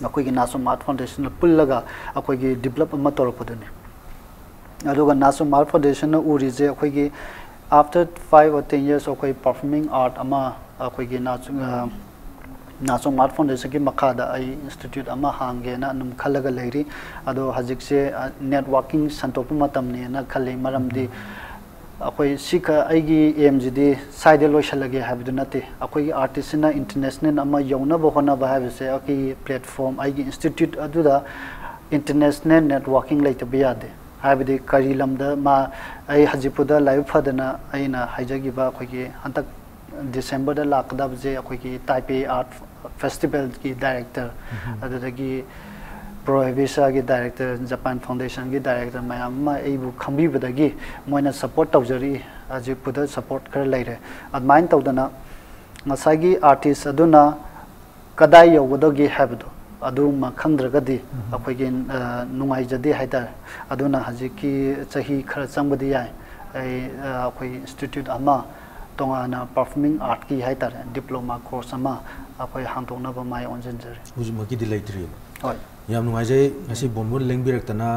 ꯑꯩꯈꯣꯏꯒꯤ ꯅꯥꯆꯣꯝ Arts Foundationꯅ ꯄꯨꯜꯂꯒ ꯑꯩꯈꯣꯏꯒꯤ develop ꯑꯃ ꯇꯧꯔꯛꯄꯗꯨꯅꯤ꯫ ꯑꯗꯨꯒ ꯅꯥꯆꯣꯝ Arts Foundationꯅ ꯎꯔꯤꯁꯦ ꯑꯩꯈꯣꯏꯒꯤ after five or ten years ꯑꯩꯈꯣꯏ performing art ꯑꯃ ꯑꯩꯈꯣꯏꯒꯤ ꯅꯥꯆꯣꯝ, ꯑ, ꯅꯥꯆꯣꯝ Arts Foundationꯒꯤ ꯃꯈꯥꯗ ꯑꯩ institute ꯑꯃ ꯍꯥꯡꯒꯦꯅ ꯑꯗꯨꯝ ꯈꯜꯂꯒ ꯂꯩꯔꯤ꯫ ꯑꯗꯣ ꯍꯧꯖꯤꯛꯁꯦ, ꯑ, networking ꯁꯟꯗꯣꯛꯄ ꯃꯇꯝꯅꯦꯅ ꯈꯜꯂꯤ, ꯃꯔꯝꯗꯤ ꯑꯩꯈꯣꯏ ꯁꯤ ꯈ-, ꯑꯩꯒꯤ aimꯁꯤꯗꯤ ꯁ꯭ꯋꯥꯏꯗ ꯂꯣꯏꯁꯤꯜꯂꯒꯦ ꯍꯥꯏꯕꯗꯨ ꯅꯠꯇꯦ꯫ ꯑꯩꯈꯣꯏꯒꯤ artistꯁꯤꯅ international ꯑꯃ ꯌꯧꯅꯕ ꯍꯣꯠꯅꯕ ꯍꯥꯏꯕꯁꯦ ꯑꯩꯈꯣꯏꯒꯤ platform, ꯑꯩꯒꯤ institute ꯑꯗꯨꯗ international networking ꯂꯩꯇꯕ ꯌꯥꯗꯦ꯫ ꯍꯥꯏꯕꯗꯤ ꯀꯔꯤ ꯂꯝꯗ ꯃꯥ, ꯑꯩ ꯍꯧꯖꯤꯛꯄꯨꯗ ꯂꯥꯏꯕꯛ ꯐꯗꯅ ꯑꯩꯅ ꯍꯥꯏꯖꯈꯤꯕ ꯑꯩꯈꯣꯏꯒꯤ ꯍꯟꯗꯛ Decemberꯗ ꯂꯥꯛꯀꯗꯕꯁꯦ ꯑꯩꯈꯣꯏꯒꯤ Taipei Art Festivalꯒꯤ director, ꯑꯗꯨꯗꯒꯤ ꯄ꯭ꯔꯣ ꯑꯦꯕꯤꯁꯥꯒꯤ ꯗꯥꯏꯔꯦꯛꯇꯔ, ꯖꯄꯥꯟ ꯐꯥꯎꯟꯗꯦꯁꯟꯒꯤ ꯗꯥꯏꯔꯦꯛꯇꯔ ꯃꯌꯥꯝ ꯑꯃ ꯑꯩꯕꯨ ꯈꯪꯕꯤꯕꯗꯒꯤ ꯃꯣꯏꯅ ꯁꯄꯣꯔꯠ ꯇꯧꯖꯔꯛꯏ꯫ ꯍꯧꯖꯤꯛꯄꯨꯗ ꯁꯄꯣꯔꯠ ꯈꯔ ꯂꯩꯔꯦ꯫ ꯑꯗꯨꯃꯥꯏꯅ ꯇꯧꯗꯅ ꯉꯁꯥꯏꯒꯤ ꯑꯥꯔꯇꯤꯁ ꯑꯗꯨꯅ ꯀꯗꯥꯏ ꯌꯧꯒꯗꯒꯦ ꯍꯥꯏꯕꯗꯣ ꯑꯗꯨꯃ ꯈꯪꯗ꯭ꯔꯒꯗꯤ ꯑꯩꯈꯣꯏꯒꯤ ꯅꯨꯡꯉꯥꯏꯖꯗꯦ ꯍꯥꯏꯇꯥꯔꯦ꯫ ꯑꯗꯨꯅ ꯍꯧꯖꯤꯛꯀꯤ ꯆꯍꯤ ꯈꯔ ꯆꯪꯕꯗꯤ ꯌꯥꯏ꯫ ꯑꯩ ꯑꯩꯈꯣꯏ ꯏꯟꯁꯇꯤꯇ꯭ꯌꯨꯠ ꯑꯃ ꯇꯣꯉꯥꯟꯅ ꯄꯔꯐꯣꯔꯃꯤꯡ ꯑꯥꯔꯠꯀꯤ ꯍꯥꯏꯇꯥꯔꯦ, ꯗꯤꯄ꯭ꯂꯣꯃꯥ ꯀꯣꯔꯁ ꯑꯃ ꯑꯩꯈꯣꯏ ꯍꯥꯡꯗꯣꯛꯅꯕ ꯃꯥꯏ ꯑꯣꯟꯁꯤꯟꯖꯔꯤ꯫ ꯍꯧꯖꯤꯛꯃꯛꯀꯤꯗꯤ ꯂꯩꯇ꯭ꯔꯤꯑꯕ꯫ ꯍꯣꯏ꯫ ꯌꯥꯝ ꯅꯨꯡꯉꯥꯏꯖꯩ ꯉꯁꯤ ꯕꯣꯟꯕꯣꯟ ꯂꯦꯡꯕꯤꯔꯛꯇꯅ꯫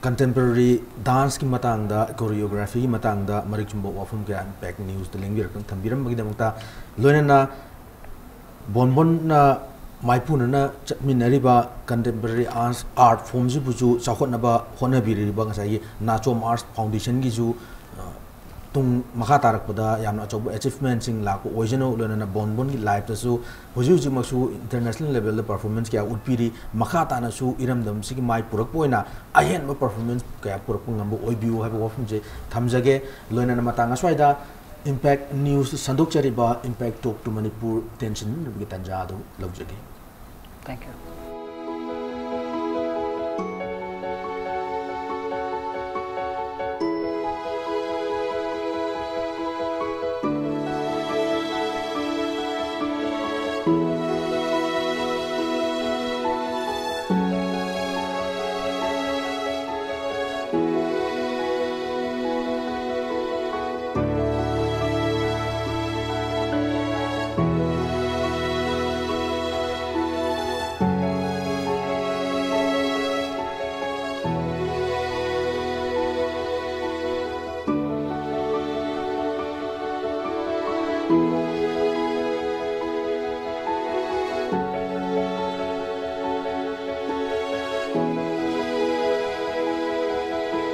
ꯀꯟꯇꯦꯝꯄꯔꯔꯤ ꯗꯥꯟꯁꯀꯤ ꯃꯇꯥꯡꯗ, ꯀꯣꯔꯤꯌꯣꯒ꯭ꯔꯥꯐꯤꯒꯤ ꯃꯇꯥꯡꯗ ꯃꯔꯤꯛ ꯆꯨꯝꯕ ꯋꯥꯐꯝ ꯀꯌꯥ ꯏꯝꯄꯦꯛ ꯅ꯭ꯌꯨꯁꯇ ꯂꯦꯡꯕꯤꯔꯛꯇꯅ ꯊꯝꯕꯤꯔꯝꯕꯒꯤꯗꯃꯛꯇ, ꯂꯣꯏꯅꯅ ꯕꯣꯟꯕꯣꯟꯅ ꯃꯥꯏꯄꯨꯅꯅ ꯆꯠꯃꯤꯟꯅꯔꯤꯕ ꯀꯟꯇꯦꯝꯄꯔꯔꯤ ꯑꯥꯔꯠ ꯐꯣꯝꯁꯤꯕꯨꯁꯨ ꯆꯥꯎꯈꯠꯅꯕ ꯍꯣꯠꯅꯕꯤꯔꯤꯕ ꯉꯁꯥꯏꯒꯤ ꯅꯥꯆꯣꯝ ꯑꯥꯔꯠꯁ ꯐꯥꯎꯟꯗꯦꯁꯟꯒꯤꯁꯨ ꯇꯨꯡ ꯃꯈꯥ ꯇꯥꯔꯛꯄꯗ ꯌꯥꯝꯅ ꯑꯆꯧꯕ ꯑꯦꯆꯤꯞꯃꯦꯟꯁꯤꯡ ꯂꯥꯛꯄ ꯑꯣꯏꯁꯅꯨ꯫ ꯂꯣꯏꯅꯅ ꯕꯣꯟꯕꯣꯟꯒꯤ ꯂꯥꯏꯐꯇꯁꯨ ꯍꯧꯖꯤꯛ ꯍꯧꯖꯤꯛꯃꯛꯁꯨ ꯏꯟꯇꯔꯅꯦꯁꯅꯦꯜ ꯂꯦꯚꯦꯜꯗ ꯄꯔꯐꯣꯔꯃꯦꯟꯁ ꯀꯌꯥ ꯎꯠꯄꯤꯔꯤ꯫ ꯃꯈꯥ ꯇꯥꯅꯁꯨ ꯏꯔꯝꯗꯝꯁꯤꯒꯤ ꯃꯥꯏ ꯄꯨꯔꯛꯄ ꯑꯣꯏꯅ ꯑꯍꯦꯟꯕ ꯄꯔꯐꯣꯔꯃꯦꯟꯁ ꯀꯌꯥ ꯄꯨꯔꯛꯄ ꯉꯝꯕ ꯑꯣꯏꯕꯤꯌꯨ ꯍꯥꯏꯕ ꯋꯥꯐꯝꯁꯦ ꯊꯝꯖꯒꯦ꯫ ꯂꯣꯏꯅꯅ ꯃꯇꯥꯡ ꯑꯁ꯭ꯋꯥꯏꯗ ꯏꯝꯄꯦꯛ ꯅ꯭ꯌꯨꯁ ꯁꯟꯗꯣꯛꯆꯔꯤꯕ ꯏꯝꯄꯦꯛ ꯇꯣꯛ ꯇꯨ ꯃꯅꯤꯄꯨꯔ ꯇꯦꯟꯁꯤꯟꯅꯕꯒꯤ ꯇꯥꯟꯖꯥ ꯑꯗꯨ ꯂꯧꯖꯒꯦ꯫ Thank you.